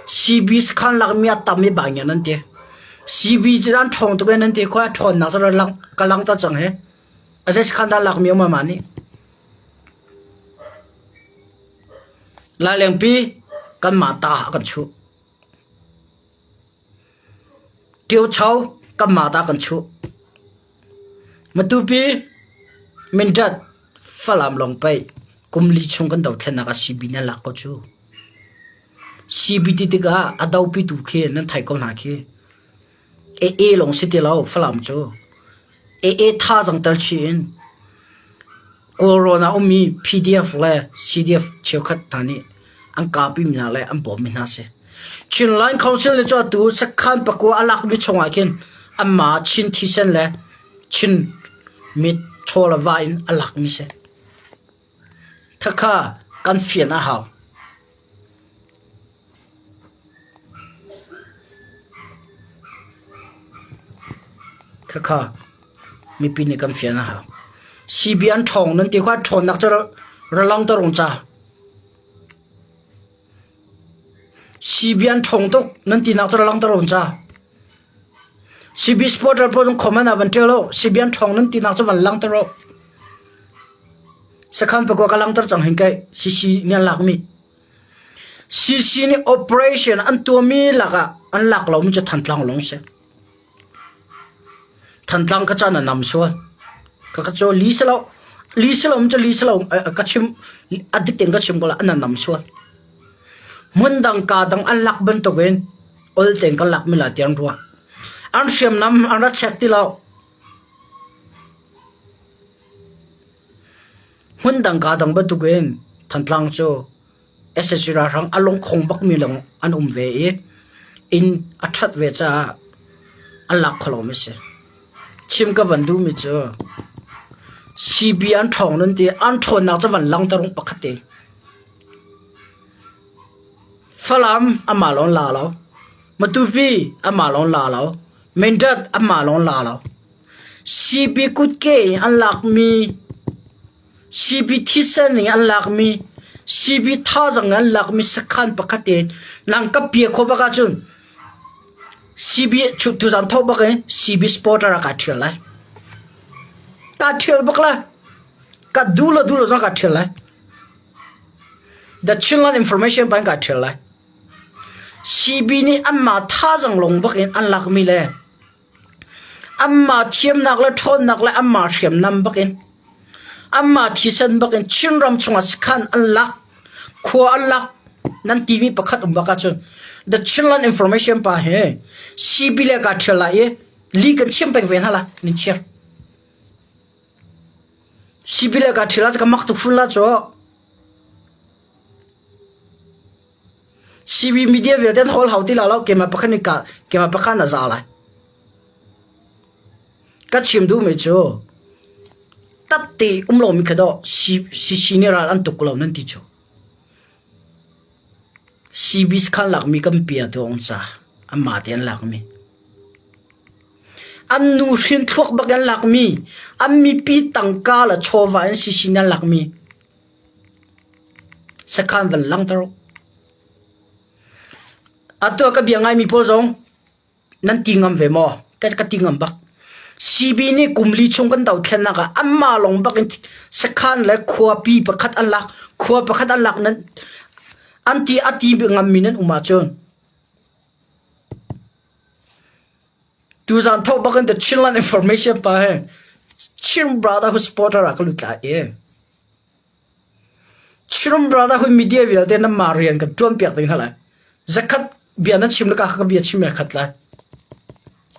CB sakhan lakmi a tam i bangian an ti. CB cu an ṭhawng tuk in an ti. Khoi a ṭhawnnak cu lang ka lang ta cang hi. A zei sakhan dah lakmi um amah nih. Lailengpi. Kanmah ta a kan chuh. Ṭiocho kanmah ta kan chuh. Matupi, Mindat, Falam lawng pei kum li chung kan dothlennak ah CB nan lak ko cu. CB ti tikah a dopitu khi nan theih ko hna khi. AA lawng si ti lo Falam cu. AA thazaang tel chih in Kawlrawn ah ummi PDF le CDF cheukhat hna nih an kahpimi hna le an bawmmi hna a si. Chinland Council nih cu atu sakhan pakua a lakmi chungah khin anmah Chin thisen le Chin mit chaw le va in a lakmi si. Khakha kan fian a hau. Khakha mipi nih kan fian a hau. CB an ṭhawng nan ti kha ṭhawnnak cu ralong ta rung ca. CB an ṭhawng tuk nan tinak cu ralong ta rung ca. CB supporter pawl zong comment ah van ṭial u. CB an ṭhawng nan tinak cu van langhter u. Sakhan pakua ka langhter cang hin kai CC nih an lakmi. CC nih operation an tuahmi lakah an lak lomi cu Thantlang lawng si. Thantlang ka caan a nam sual. Ka ka cu li si lo. Li si lo cu li si lo ka chim a dik tein ka chim ko la an nam sual. Hmun dang ka dang an lak bantukin ol tein ka lak mi la tiang rua. An hriamnam an ra check ti lo. Hmun dang ka dang bantukin Thantlang cu sac ralhrang a lungkhong bakmi lawng an um ve i inn a ṭhat ve caah an lak kho lomi a si. Chim ka van duhmi cu CB an ṭhawng nan ti an ṭhawnnak cu van langhter u pakhat te. Falam amah lawng la lo, Matupi amah lawng la lo, Mindat amah lawng la lo. CB kutke in an lakmi CB thisen in an lakmi CB thazaang in an lakmi sakhan pakhat in nang ka pia khawh bak ahcun CB tuzaan thawk bak in CB supporter ah kaa ṭhial lai. Kaa ṭhial bak lai. Ka duh lo duh lo zong kaa ṭhial lai. The Chinland Information pa in kaa ṭhial lai. CB nih anmah thazaang lawng bak in an lakmi le Anmah thiamnak le ṭhawnnak le anmah hriamnam bakin anmah thisen bakin Chinram chungah sakhan an lak, khua an lak nan timi pakhat um bak ahcun The Chinland Information pa hi CB le kaa ṭhial lai i li kan chim peng ve hna la nan chiar. CB le kaa ṭhial ah ka mak tuk fun la cu. CB media vialte an hawl hau ti la lo keimah pakhat nih ka keimah pakhat na za lai. Ka chim duhmi cu tatte um lomi kha dawh CC nih ral an tuk lo nan ti cu. CB khan lakmi kan pia tu ong ca anmah te an lakmi. An nu hrin thluak bak an lakmi an mipi tangka le chawva in CC nih an lakmi. Sakhan van langhter u. Atu ah ka bia ngaimi pawl zong nan ti ngam ve maw? Ka, ka ti ngam bak. CB nih kum li chung kan dothlennak ah anmah lawng bak in sakhan le khuapi pakhat an lak, khua pakhat an lak nan an ti a ti ngammi nan um ahcun tuzaan thawk bak in the Chinland Information pa he Chin Brotherhood supporter ah ka lut lai i Chin Brotherhood media vialte nanmah rian kan ṭuanpiak ding hna lai. Zakhat bia nan chim le ka ka bia chim he khat lai.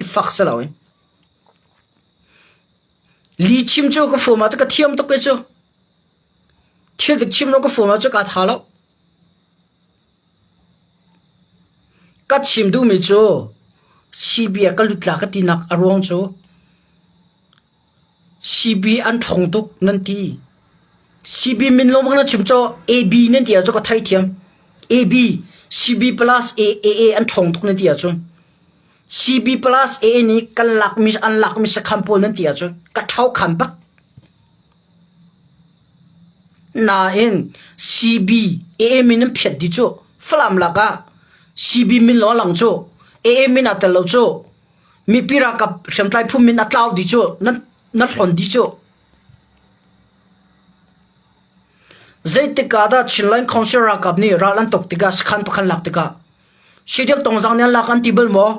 I fak si lo in. Li chim cu ka fum ah cu ka thiam tuk ke cu. Thil dik chim lo ka fum ah cu ka tha lo. Ka chim duhmi cu CB ah ka lut la ka tinak a ruang cu CB an ṭhawng tuk nan ti. CB min lawng na chim cu AB nan ti ahcun ka theithiam. AB, CB plus A, AA an ṭhawng tuk nan ti ahcun. CB plus AA nih kan lakmi an lakmi sakhan pawl nan ti ahcun ka ṭhau khan bak. Nain CB, AA min an phiat dih cu Falam lakah CB min lawng a lang cu AA min aa tel lo cu Mipi ralkap hriamtlai phu min a tlau dih cu nan nan hlon dih cu. Zeitik ah dah Chinland Council ralkap nih ral an tuk tikah sakhan pakhat lak tikah CDF Tongzang nih an lak an ti bal maw?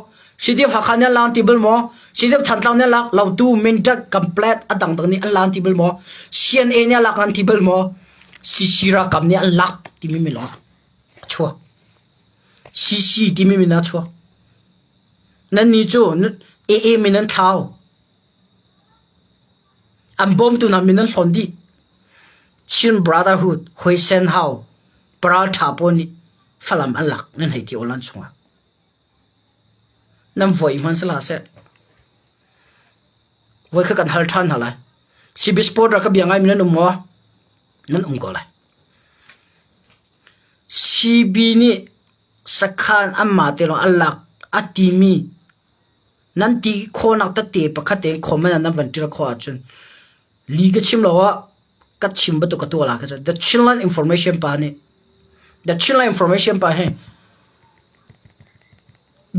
CDF Hakha nih an lak an ti bal maw? CDF Thantlang nih an lak Lautu, Mindat, Kamplet a dangdang nih an lak an ti bal maw? CNA nih an lak an ti bal maw? CC ralkap nih an lak timi min lawng a chuak. CC timi min a chuak. Nannih cu AA min an thlau. An bawmtu hna min an hlawn dih. Chin Brotherhood Huisen Hau paralṭha pawl nih Falam an lak nan hei ti awlan chungah. Nan voi hmanh si hlah seh. Voi kha kan hal ṭhan hna lai. CB Sport rak ka bia ngaimi nan um maw? Nan um ko lai. CB nih sakhan anmah te lawng an lak a timi nan ti khawhnak tete pakhat tein comment ah nan van ṭial khawh ahcun li ka chim lo ah ka chim bantuk ka tuah la ka The Chinland Information pa nih The Chinland Information pa hi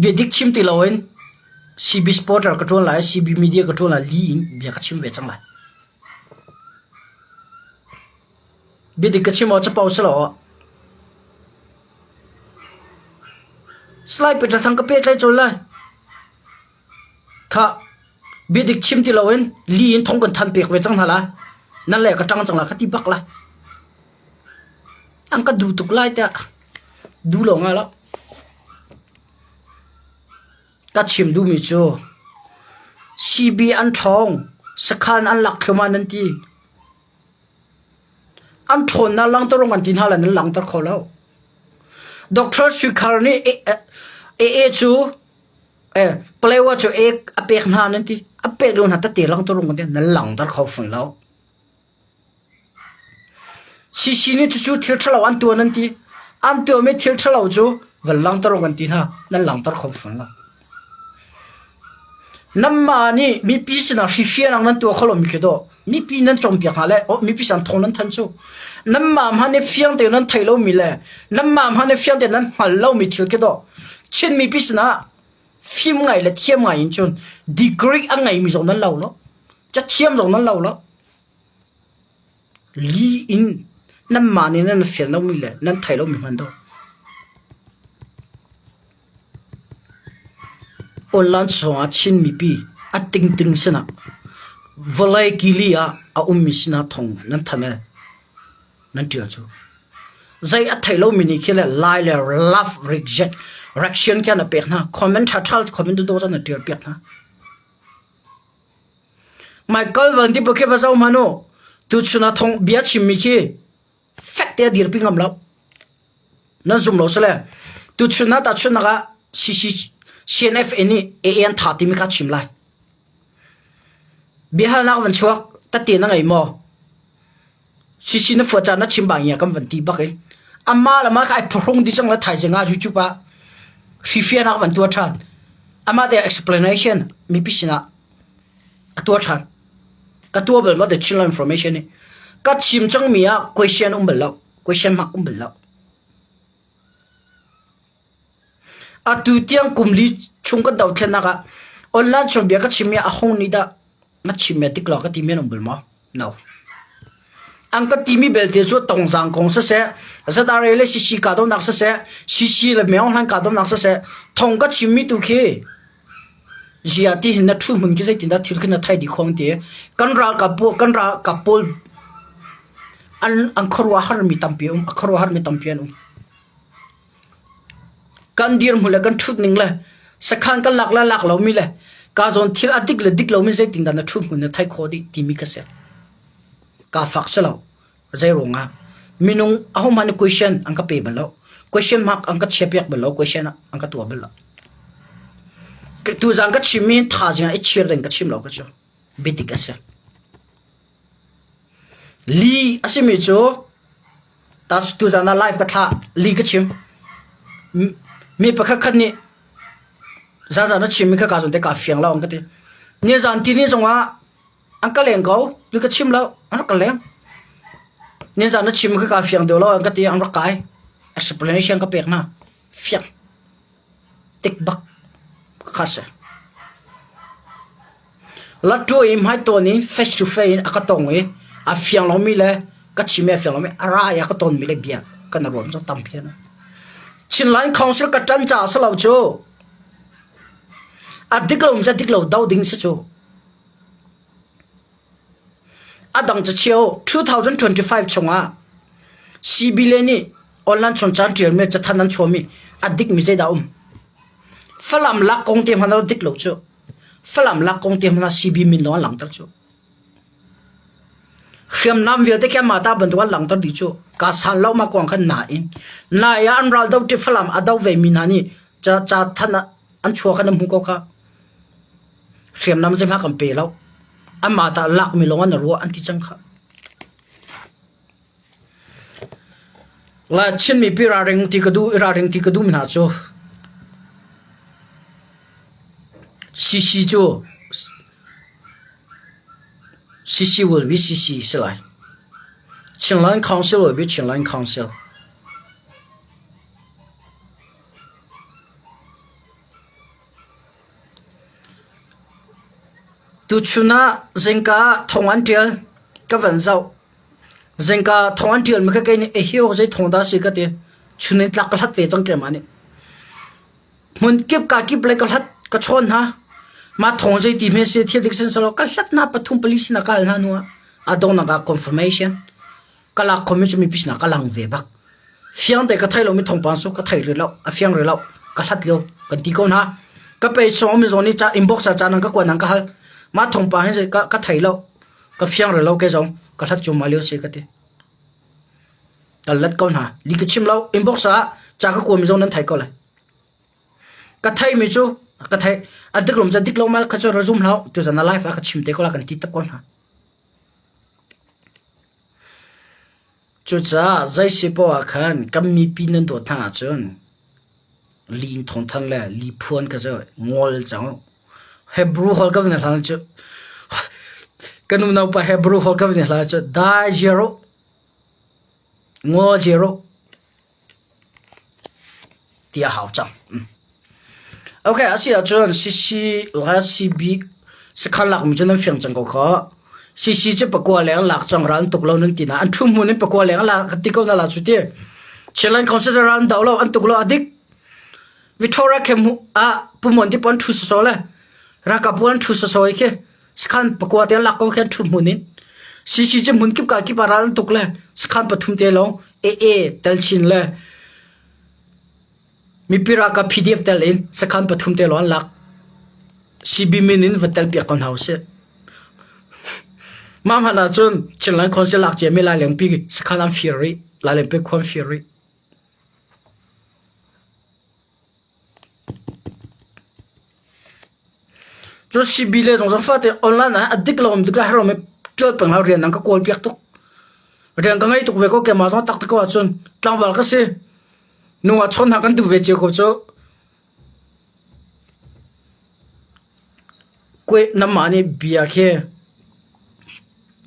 biadik chim ti loin CB supporter ka ṭuan lai CB media ka ṭuan lai li in bia ka chim ve cang lai. Biadik ka chim awk capo si lo awh. Salai Peter Thang ka pehtlaih colh lai. Khah, biadik chim ti loin li in thong kan than pek ve cang hna lai. Nan le ka ṭang cang lai ka ti bak lai. An ka duh tuk lai tiah duh lo nga lo. Ka chim duhmi cu CB an ṭhawng, sakhan an lak thluahmah nan ti. An ṭhawnnak langhter an ti hna le nan langhter kho lo. Doctor Sui Khar nih AA cu Palewa cu A a pek hna nan ti. A pek lo hna tete langhter an ti. Nan langhter kho fawn lo. CC nih cucu thil ṭhalo an tuah nan ti. An tuahmi thil ṭhalo cu van langhter an ti hna. Nan langhter kho fawn lo. Nanmah nih mipi sinah hrifianak nan tuah kho lomi khi dawh mipi nan cawnpiak hna le mipi sin thawng nan thanh cu. Nanmah hmanh nih fiang tein nan theih lomi le nanmah hmanh nih fiang tein nan hngalh lomi thil khi dawh Chin mipi sinah fim ngai le thiam ngai in cun degree a ngeimi zong nan lo lo. Cathiam zong nan lo lo. Li in nanmah nih nan fian lomi le nan theih lomi hmanh dawh. Online chungah Chin mipi a tingting sinah vawlei kili ah a ummi sinah thawng nan thanh i nan ṭial cu. Zei a thei lomi nih khi le lai le love reject reaction khi an pek hna. Comment ṭhaṭha comment dawdawh cun na ṭial piak hna. Michael Van ti khi va zoh hmanh u. Tuchun ah thawng bia chimmi khi fek te a dirpi ngam lo. Nan zum lo sile tuchun ah tahchunhnak ah CC CNFA nih AA an tha timi kha chim lai. Biahalnak van chuak tette na ngei maw? CC na fuat caan na chim bang kan van ti bak in amma le ma kha ai phuhrung di cang la thaizing ah YouTube ah hrifianak van tuah ṭhan. Amah te explanation mipi sinah a tuah ṭhan. Ka tuah bal ma the Chinland information hi. Ka chim cangmi ah question um bal lo. Question mark um bal lo. Atu tiang kum li chung kan dothlennak ah online chung bia ka chimmi a hong nih dah na chimmi a dik lo ka timi an um bal maw? No. An ka timi belte cu tongzang kong siseh, ZRA le CC kahdohnak siseh, CC le Myo Hlan kahdohnak siseh, thong ka chimmi tu khi Ziah ti hin na ṭhu hmun khi zeitindah thil khi na thai dih khawng ti kan ralkap pawl kan ralkap pawl an an khuaruahharmi tampi a um a khuaruahharmi tampi an um. Kan dirhmun le kan ṭhut ning le sakhan kan lak le lak lomi le ka zawn thil a dik le dik lomi zeitindah na ṭhut hmun na thai khawh dih timi ka si. Kaa fak si lo. Zeiruangah minung ahohmanh nih question an ka pe bal lo. Question mark an ka chiahpiak bal lo. Question an ka tuah bal lo. Tuzaan ka chimmi thaizing ah i chir ding ka chim lo ka cu. Biadik a si. Li a simi cu tuzaan ah live ka thlah li ka chim. Mi pakhat khat nih zaanzaan na chimmi kha kaa zawn te kaa fiang lo an ka ti. Nizaan tini zongah An ka leng ko. Tu ka chim lo. An rak ka leng. Nizan na chim kha ka fiang deuh lo an ka ti an rak kai. Explanation ka pek hna. Fiang. Tik bak. Kha si. Lattu i hmai tawn in face to face in a ka tong i a fiang lomi le Ka chim a fiang lomi a ra i a ka tonmi le bia kan i ruam cu tampi an um. Chinland Council ka ṭan caah si lo cu. A dik lo mi dik lo do ding si cu. A dang cachio 2025 chungah CB le nih online chung caan ṭialmi cathanh an chuahmi a dikmi zeidah um? Falam lak kong te hmanh a dik lo cu. Falam lak kong te hmanh ah CB min lawng an langhter cu. Hriamnam vialte khi amah ta bantuk an langhter dih cu. Ka san lo ma kuang khan nain. Nai ah an ral do ti Falam a do ve mi hna nih ca ca than an chuah khan an hmu ko kha. Hriamnam zeihmah kan pe lo. Amah ta lakmi lawng an ruah an ti cang kha. La Chin mipi ralring ti ka duh i ralring ti ka duh mi hna cu CC cu CC will be CC si lai. Chinland Council will be Chinland Council. Tuchun ah zingka thong an ṭial ka van zoh. Zingka thong an ṭialmi kha kei nih ehiu zei thong dah a si ka ti. Chun in tlak ka hlat ve cang keimah nih. Hmun kip ka kip lei ka hlat ka chawn hna. Mah thong zei ti hme si thil dik sin selaw ka hlat hna pathum pali sin ah ka hal hna hnu ah a donghnak ah confirmation ka lak khomi cu mipi sinah ka lang ve bak. Fiang te ka thei lomi thawngpang cu ka thei rih lo, a fiang rih lo, ka hlat lio kan ti ko hna. Ka page chung mi zong nih ca inbox ah ca nan ka kuat nan ka hal. Mah thawngpang hi ka ka thei lo, ka fiang rih lo ke zong ka hlat cu ma lio si ka ti. Ka let ko hna. Li ka chim lo inbox ah ca ka kuami zong nan thei ko lai. Ka thei mi cu ka thei a dik lom ca dik lo mal kha cu ra zum hlah tu zan a live ah ka chim te ko la kan ti tak ko hna. Cucaah zei si poah ah khan kan mipi nan dawt hna ahcun li in thawngthanh le li phuan kha cu ngol cang u. Hebrew holh ka van i hlan cu kan unaupa Hebrew holh ka van i hlan cu dai ziar u, ngol ziar u. Ti a hau cang. Okay, a si ahcun CC le CB sakhan lakmi cu nan fiang cang ko khawh. CC cu pakua leng lak cang ral an tuk lo nan ti na an thu hmun in pakua leng lak ti ko na la cu ti. Chinland Council ral an do lo an tuk lo a dik. Victoria Camp ah Pumon ti pon thu so le ralkap an thu so i khi sakhan pakua te lak ko khi an thu hmun in. CC cu hmun kip ka kip ah ral an tuk le sakhan pathum te lawng AA tel chin le Mipi ralkap PDF tel in sakhan pathum te lawng an lak. CB min in va tel piak ko hna usih. Mah hmanh ahcun Chinland Council lak ciami Lailengpi sakhan an fir rih. Lailengpi khua an fir rih. Cu CB le zong zong fate online ah a dik lo um dik la harom i ṭual peng hau rian nang ka kawl piak tuk. Rian ka ngei tuk ve ko keimah zong tak te ko ahcun tlangval ka si. Nu ah chawn hna kan duh ve cio ko cu. Kue namah nih bia khi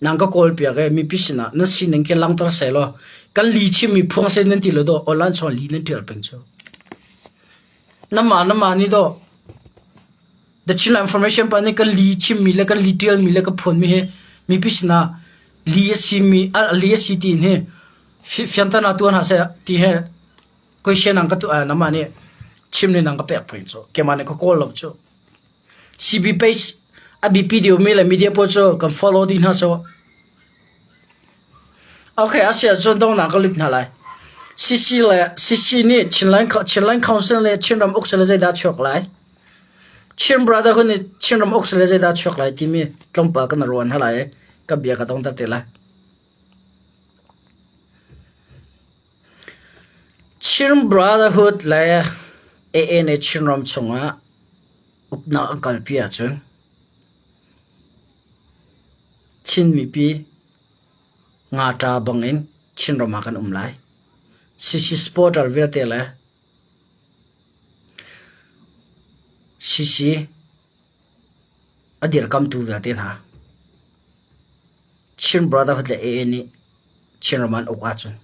nang ka kawl piak i mipi sinah na sining khi langhter sehlaw kan li chimmi phuang sen nan ti lo dawh online chung li nan ṭial peng cu. Namah namah nih dawh The Chinland Information pa nih kan li chimmi le kan li ṭialmi le ka phuanmi hi mipi sinah li a simi li a si tiin hi fianter na tuah hna seh ti he question ang ka tuah namah nih chim ning nang ka pek peng cu keimah nih ka kawl lo cu. CB page a biapi deuhmi le media pawl cu kan follow dih hna so. Okay, a si ahcun donghnak ka lut hna lai. CC le CC nih Chinland, Chinland Council le Chinram uk le zeidah chuak lai? Chin Brotherhood nih Chinram uk le zeidah chuak lai timi tlawmpal kan ruan hna lai i ka bia ka dong te lai. Chin Brotherhood le AA nih Chinram chungah uknak an kalpi ahcun Chin mipi ngaṭa bangin Chinram ah kan um lai. CC supporter vialte le CC a dirkamtu vialte hna Chin Brotherhood le AA nih Chinram an uk ahcun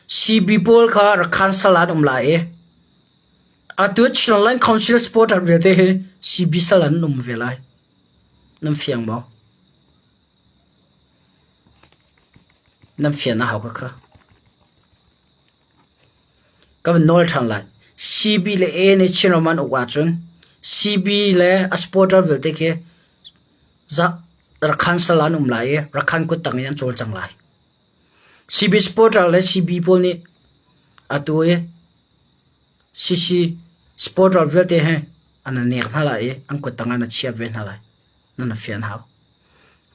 CB pawl kha Rakhan sal an um lai i Atu Chinland Council supporter vialte hi CB sal an um ve lai. Nan fiang maw? Nan fian a hau ka kha. Ka van nawl ṭhan lai. CB le A nih Chinram an uk ahcun CB le a supporter vialte khi Rakhan sal an um lai i Rakhan kuttang in an cawlcang lai. CB supporter le CB pawl nih atu i CC supporter vialte he an i nek hna lai i an kuttang ah na chiah ve hna lai. Nan i fian hau.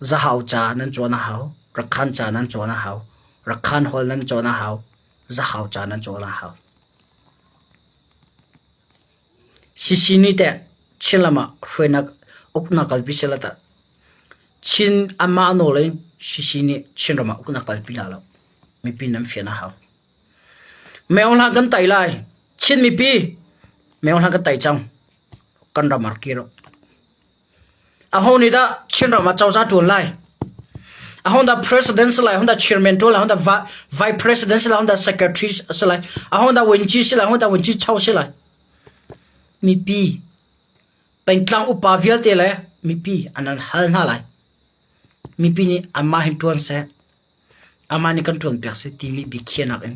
Zahau ca nan cawn a hau. Rakhan ca nan cawn a hau. Rakhan hall nan cawn a hau. Zahau ca nan cawn a hau. CC nih teh Chinlam ah hruainak uknak kalpi sehla tah Chin anmah nawl in CC nih Chinram ah uknak kalpi la lo. Mipi nan fian a hau. Meo hlah kan tai lai. Chin mipi meo hlah kan tai cang. Kan ram ar kir. Aho nih dah Chinram ah cozah ṭuan lai? Aho dah president si lai? Aho dah chairman ṭuan lai? Aho dah vice president si lai? Aho dah secretary si lai? Aho dah wenci si lai? Aho dah wenci chau si lai? Mipi pengtlang upa vialte le mipi an an hal hna lai. Mipi nih anmah hin ṭuan seh. Amah nih kan ṭuanpiak seh timi biakhiahnak in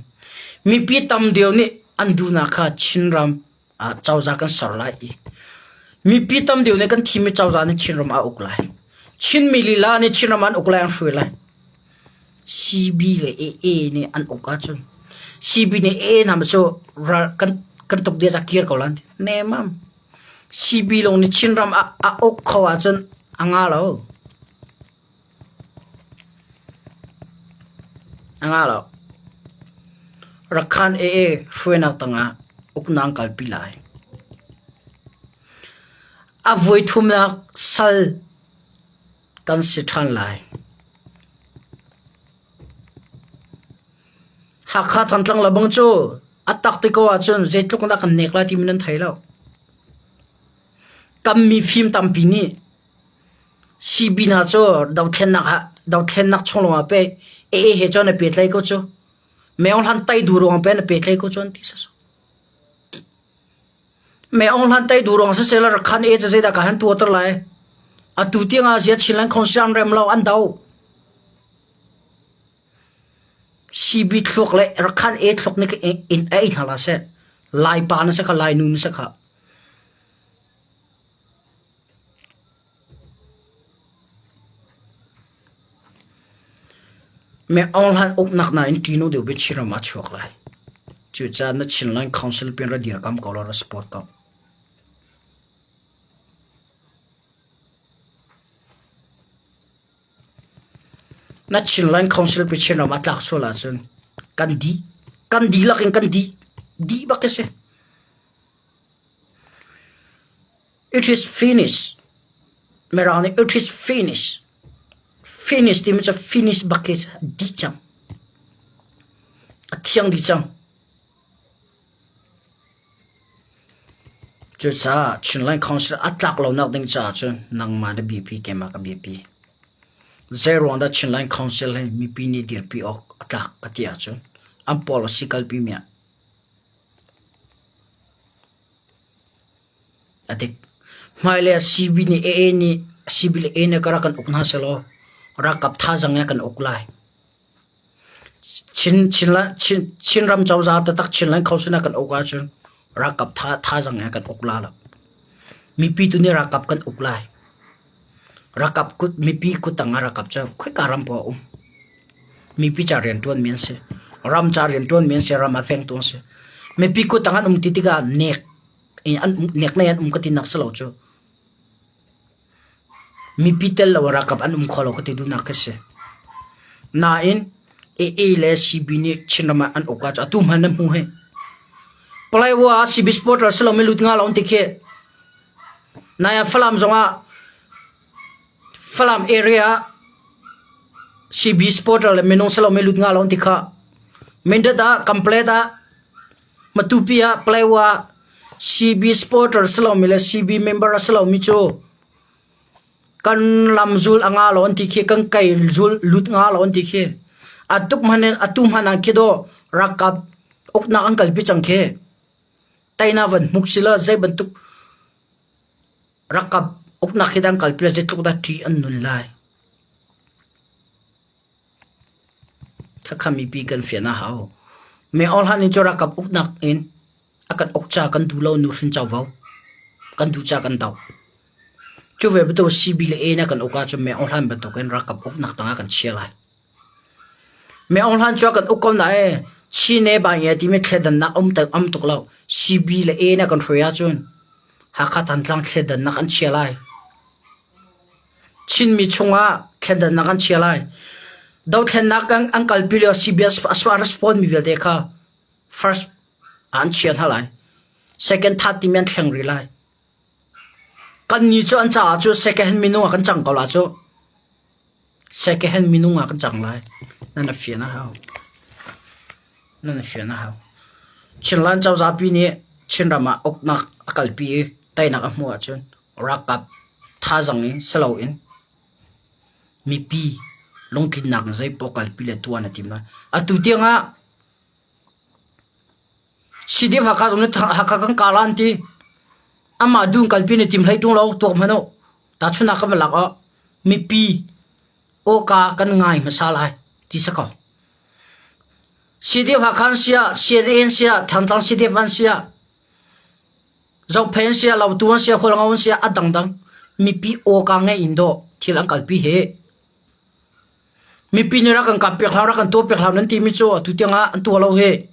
mipi tam deuh nih an duhnak kha Chinram ah cozah kan ser lai i mipi tam deuh nih kan thimmi cozah nih Chinram a uk lai. Chinmi lila nih Chinram an uk lai an hruai lai. CB le AA nih an uk ahcun CB nih AA hna cu ral kan kan tuk dia kir ko lan nemam. CB lawng nih Chinram a, a uk kho ahcun a nga lo. A ngah lo. Rakhan AA hruainak tangah uknak an kalpi lai. A voithumnak sal kan si ṭhan lai. Hakha Thantlang lebang cu a tak ti ko ahcun zeitluk in dah kan nek lai timi nan thei lo. Kan mifim tampi nih CB hna cu dothlennak ah dothlennak chung lawngah pei AA he cun a pehtlaih ko cu. Meo Hlan tai duh ruang pei na pehtlaih ko cu an ti sasawh. Meo Hlan tai duh ruang siseh la Rakhan A cu zeidah ka han tuahter lai. Atu tiang ah zia Chinland Council an rem lo an do. CB thluak le Rakhan A thluak nih in ei hna la seh. Lai pa na si kha Lai nu na si kha. Aung Hlan uknak nain ṭihnu deuh bik Chinram ah a chuak lai. Cucaah na Chinland Council pin ra dirkam ko law ra support ko. Na Chinland Council pi Chinram ah tlak sual ahcun kan dih. Kan dihlak in kan dih. Dih bak a si. It is finished. Mirang nih it is finished. Finish timi cu finish bak khi dih cang. A thiang dih cang. Cucaah Chinland Council a tlak lonak ding caah cun nangmah na biapi keimah ka biapi. Zeiruang dah Chinland Council hi mipi nih dirpi awk a tlak ka ti ahcun an policy kalpi mi ah A dik. Hmailei ah CB nih AA nih CB le AA nih ka rak kan uk hna sehlaw ralkap thazaang he kan uk lai. Chin Chin Chin Chinram cozah taktak Chinland Council kan uk ahcun ralkap tha thazaang he kan uk la lo. Mipi tu nih ralkap kan uk lai. Ralkap kut mipi kuttang ah ralkap cu khoika ram poah a um. Mipi ca rianṭuanmi an si. Ram ca rianṭuanmi an si. Ram a vengtu an si. Mipi kuttang an um ti tikah nek nek nei an um ka tinak si lo cu. Mipi tel lo ralkap an um kho lo ka ti duhnak khi si. Nain AA le CB nih Chinram ah an uk ahcun atu hmanh nan hmu hih. Palaywa ah CB supporter si lomi lut nga lo an ti khi. Nai ah Falam zongah Falam area ah CB supporter le minung si lomi lut nga lo an ti kha. Mindat ah Kamplet ah Matupi ah Palaywa ah CB supporter si lomi le CB member a si lomi cu kan lamzul a nga lo an ti khi kan kai zul lut nga lo an ti khi. Atuk hmanh in atu hmanh ah khi dawh ralkap uknak an kalpi cang khi. Taina van hmuk sila zei bantuk ralkap uknak hi dah an kalpi lai zeitluk dah ṭih an nun lai. Khakha mipi kan fian a hau. Me Aung Hlaing cu ralkap uknak in a kan uk ca kan duh lo nuhrin covo kan duh ca kan doh. Cu ve bantuk CB le A na kan uk ahcun Me Aung Hlaing bantukin ralkap uknak tangah kan chia lai. Me Aung Hlaing cu a kan uk ko nain Chin e ba nge timi thleidannak um um tuk lo. CB le A na kan hruai ahcun Hakha Thantlang thleidannak an chia lai. Chinmi chungah thleidannak an chia lai. Dothlennak an, an kalpi lio CBS a respond mi vialte kha first an chia hna lai. Second third timi an thleng rih lai. Kan ni cu an caah cu second hand minung ah kan cang ko la cu. Second hand minung ah kan cang lai. Nan a fian a hau. Nan a fian a hau. Chinland cozah pi nih Chinram ah uknak a kalpi i teinak a hmuh ahcun ralkap thazaang in si loin mipi lungtlinnak in zeipaoh kalpi le tuah na tim lai. Atu tiangah CDF Hakha zong nih Hakha kan kala an ti. Amah duh in kalpi na tim hlei ṭung lo tuak hmanh u. Tahchunhnak kan va lak ah mipi awka kan ngai hmasa lai ti si ko. CDF Hakha an si ah, CNA an si ah, Thantlang CDF an si ah, Zophei an si ah, Lautu an si ah, Hualngo an si ah, a dangdang mipi awka ngeih in dawh thil an kalpi hi. Mipi nih rak kan kap piak hlah, rak kan tuah piak hlah nan timi cu atu tiangah an tuah lo hi.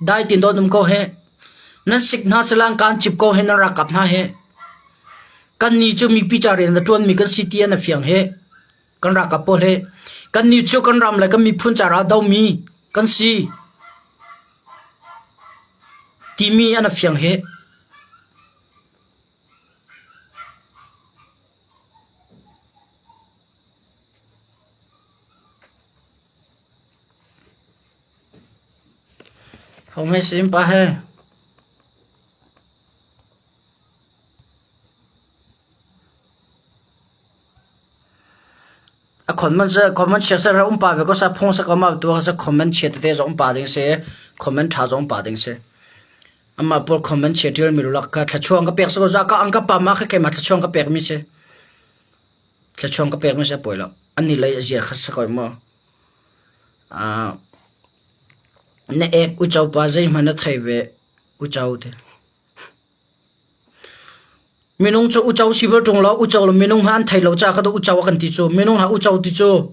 Dai tin dawt um ko hi. Nan sik hna sila an kaan cip ko hi nan rak kap hna hi. Kan ni cu mipi ca rian a ṭuanmi kan si ti an a fiang hi. Kan ralkap pawl hi. Kan ni cu kan ram le kan miphun ca ral domi kan si. Timi an a fiang hi. Home sim pa he. A comment se comment chia se ra um pa ve ko sa phong sa kama tu sa comment chia tete zong pa ding se comment tha zong pa ding se. Amah pawl comment chia ṭial mi lulak kha thlachuang ka pek sa ko za ka ang ka pa ma kha keimah thlachuang ka pek mi si. Thlachuang ka pek mi si a pawi lo. An ni lei a zia kha sa ko maw. Ah na ek uco pa zeihmanh na thei ve uco te. Minung cu uco si bal ṭung lo uco lo minung ha an thei lo ca kha uco a kan ti cu minung ha uco ti cu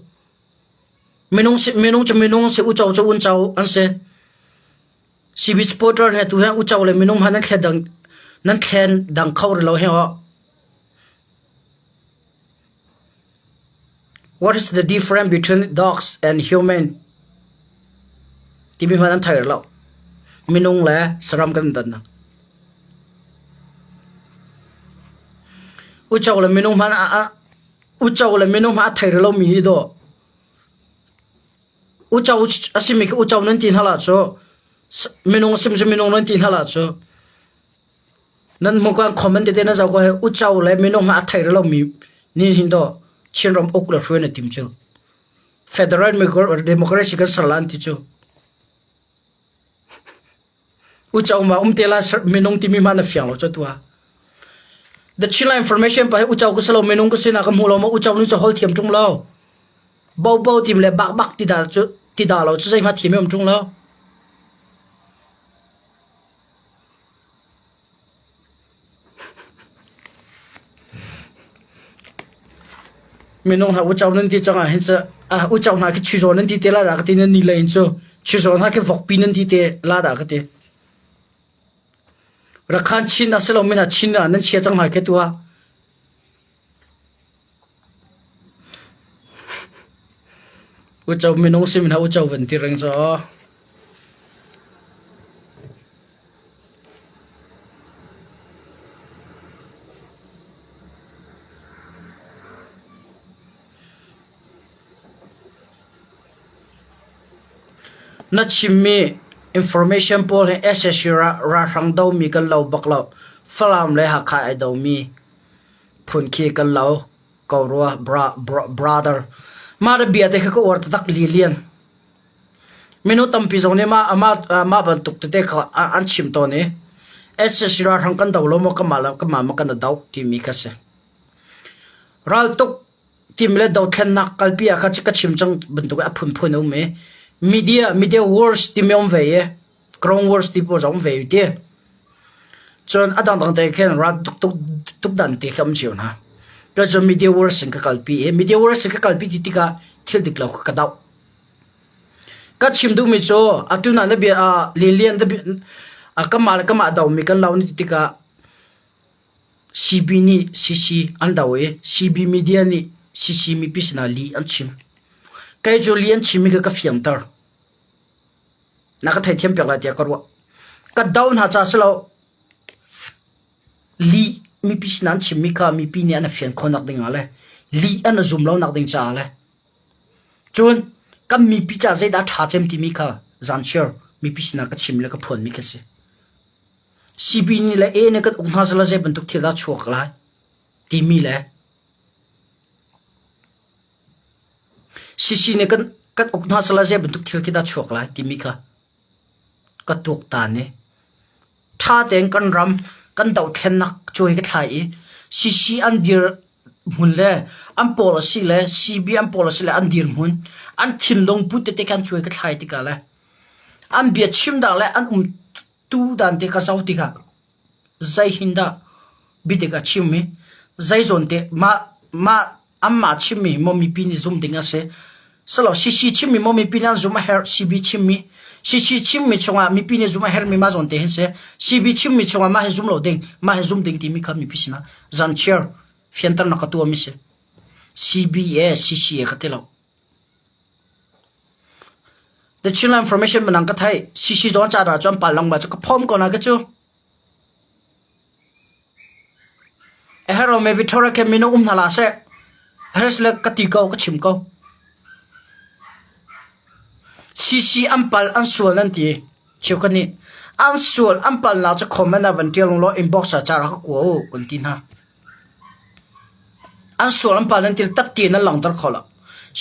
minung si minung cu minung si uco cu unco an si. CB supporter he tu he uco le minung ha nan thlen dang nan thlen dang kho rih lo he ho. What is the difference between dogs and human? Timi hmanh an thei lo. Minung le saram kan dan. Uco le minung hmanh a uco le minung hmanh a thei lo mi hi do. Uco a simi khi uco nan ti hna la cu minung sim cu minung nan ti hna la cu nan hmu kan comment tete na zoh ko he uco le minung hmanh a thei lo mi ni hin do Chinram uk le hruai na tim cu federal democracy kan ser la an ti cu Uco ma um te la minung timi ma na fiang lo cu tua. The Chila information pa hi uco ka salo minung ka sina ka hmu lo ma uco nu cu hol thiam tung lo. Bo bo tim le bak bak ti da cu ti da lo cu zei ma thiam um tung lo. Minung hna uco nan ti cang ah hin cu ah uco hna khi chizawh nan ti te la dah ka ti nan ni lei in cu chizawh hna khi vokpi nan ti te la dah ka ti. Rakhan Chin a si lo mi hna Chin ah nan chia cang hna khi tu ah. Uco minung sim hna uco van ti reng cu. Na chimmi information pawl hi SSU ralhrang domi kan lo bak lo. Falam le Hakha ai domi phun khi kan lo ko rua brother. Mah le bia te kha ka uar taktak lilian. Mino tampi zong nih mah mah bantuk tete kha an chim tawn i SSC ralhrang kan do lo maw kanmah le kanmah maw kan i doh timi kha si. Raltuk Tim le dothlennak kalpi ah kha ka chim cang bantuk a phunphun a um i media media wars timi um ve i ground wars ti pawl zong um ve i ti. Cun a dangdang te khin ral tuk tuk dan ti khi um cio hna. Cun media wars in ka kalpi i media wars in ka kalpi ti tikah thil dik lo kha ka doh. Ka chim duhmi cu atu na na bia ah Lilian kamah le kamah domi kan lo na ti tikah CB nih CC an do i CB media nih CC mipi sinah lih an chim. Kei cu lih an chimmi kha ka fiangter. Na ka theithiam piak lai tiah ka ruah. Ka do hna ca si lo. Lih mipi sinah an chimmi kha mipi nih an i fian khawhnak ding ah le lih an i zum lonak ding caah le Cun kan mipi caah zeidah a ṭha cem timi kha zanchiar mipi sinah ka chim le ka phuanmi khi a si. CB nih le A nih kan uk hna sehla zei bantuk thil dah chuak lai timi le CC nih kan kan uk hna sehla zei bantuk thil khi dah chuak lai timi kha ka tuaktan i ṭha tein kan ram kan dohthlennak cuai ka thlai i CC an dir hmun le an policy le CB an policy le an dirhmun an thinlung put tete khan cuai ka thlai tikah le an bia chim dah le an um tu dan te ka zoh tikah zei hin dah biadik a chim i zei zawn te mah mah anmah chimmi maw mipi nih zum ding a si silo CC chimmi maw mipi nih an zum a herh CB chimmi CC chimmi chungah mipi nih zum a herhmi mah zawn te hin si CB chimmi chungah mah hi zum lo ding mah hi zum ding timi kha mipi sinah zanchiar fianternak ka tuahmi si CBA CCA ka ti lo The Chinland Information manang ka thai CC zawn ca dah chuan pal lang ba chu ka phom ko na ka chu A herh lomi Victoria khin minung um hna hlah seh. A herh sile ka ti ko, ka chim ko. CC an pal an sual nan ti. Cheukhat nih an sual an palnak cu comment ah van ṭial law inbox ah ca rak ka kua u kan ti hna. An sual an pal nan ti tatte nan langhter kho lo.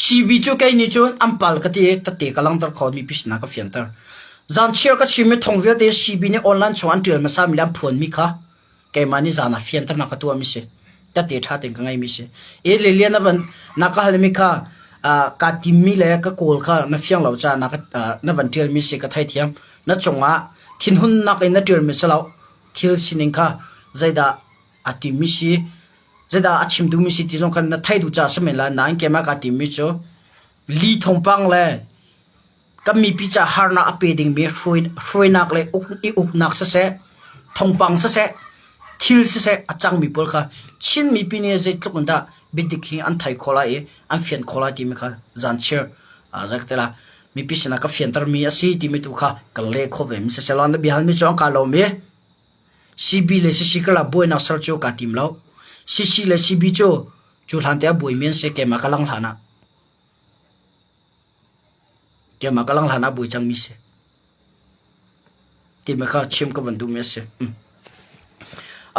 CB cu kei nih cun an pal ka ti i tatte ka langhter kho mi pisna ka fianter. Zanchiar ka chimmi thong vialte CB nih online chung an ṭial hmasa mi le an phuanmi kha keimah nih zan ah fianternak ka tuahmi si. Tatte ṭha tein ka ngeimi si. I Lilian na van na ka halmi kha kaa timmi le ka kawl kha na fiang lo caah na ka na van ṭialmi si ka theithiam. Na cungah thinhunnak in na ṭialmi si lo. Thil sining kha zeidah a timmi si zeidah a chim duhmi si ti zong khan na theih duh caah si men lai nain keimah kaa timmi cu li thawngpang le kan mipi ca harnak a pe dingmi hruainak le i uknak siseh thawngpang siseh thil siseh a cangmi pawl kha Chin mipi nih zeitluk in dah biadik hi an thei khawh lai i an fian khawh lai timi kha zanchiar zei ka ti lai mipi sinah ka fiantermi a si timi tu kha ka leh khawh ve mi siseh law na bia halmi cu an kaa lawm i CB le CC karlak buainak ser cu kaa tim lo. CC le CB cu cu hlan te ah buaimi an si keimah ka lang hlan ah. Keimah ka lang hlan ah buai cangmi si. Timi kha chim ka van duhmi a si.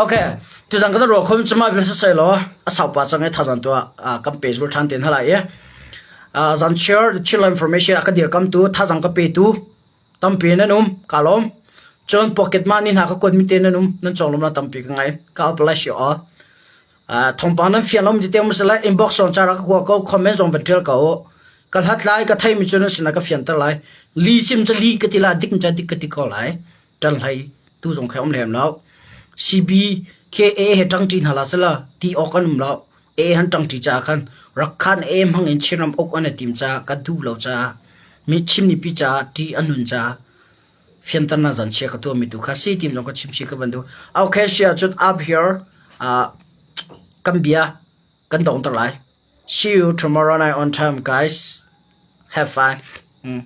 Okay, tuzan ka ruah khom cuma bil sai law a sau pa cang i thazan tu ah kan pe zul than ten hala i zan share chill information a ka dir kam tu thazang ka pe tu Tampi nan um. Kaa lawm. Cun pocket money hna ka kuatmi te nan um. Nan conglawmhnak tampi ka ngei. God bless you all. Uh, thawngpang nan fian lo mi te um sila inbox zong cara ka kua ko comment zong van tial ko ka hlat lai ka thei mi cu nan sinah ka fianter lai li sim cu li ka ti la dik cu dik ka ti ko lai tan hlei tu zong khai um lem lo CB KA he tang ti hna la sila ti awk an um lo A han tang ti cha khan rakhan A hmang in Chinram uk an tim cha ka du lo cha mi chim ni pi cha ti anun cha fianternak zan chia ka tuah mi tu kha si tim zong ka chim chi ka van du okay sia chun up here uh, kan bia kan dong ter lai see you tomorrow night on time guys have fun mm.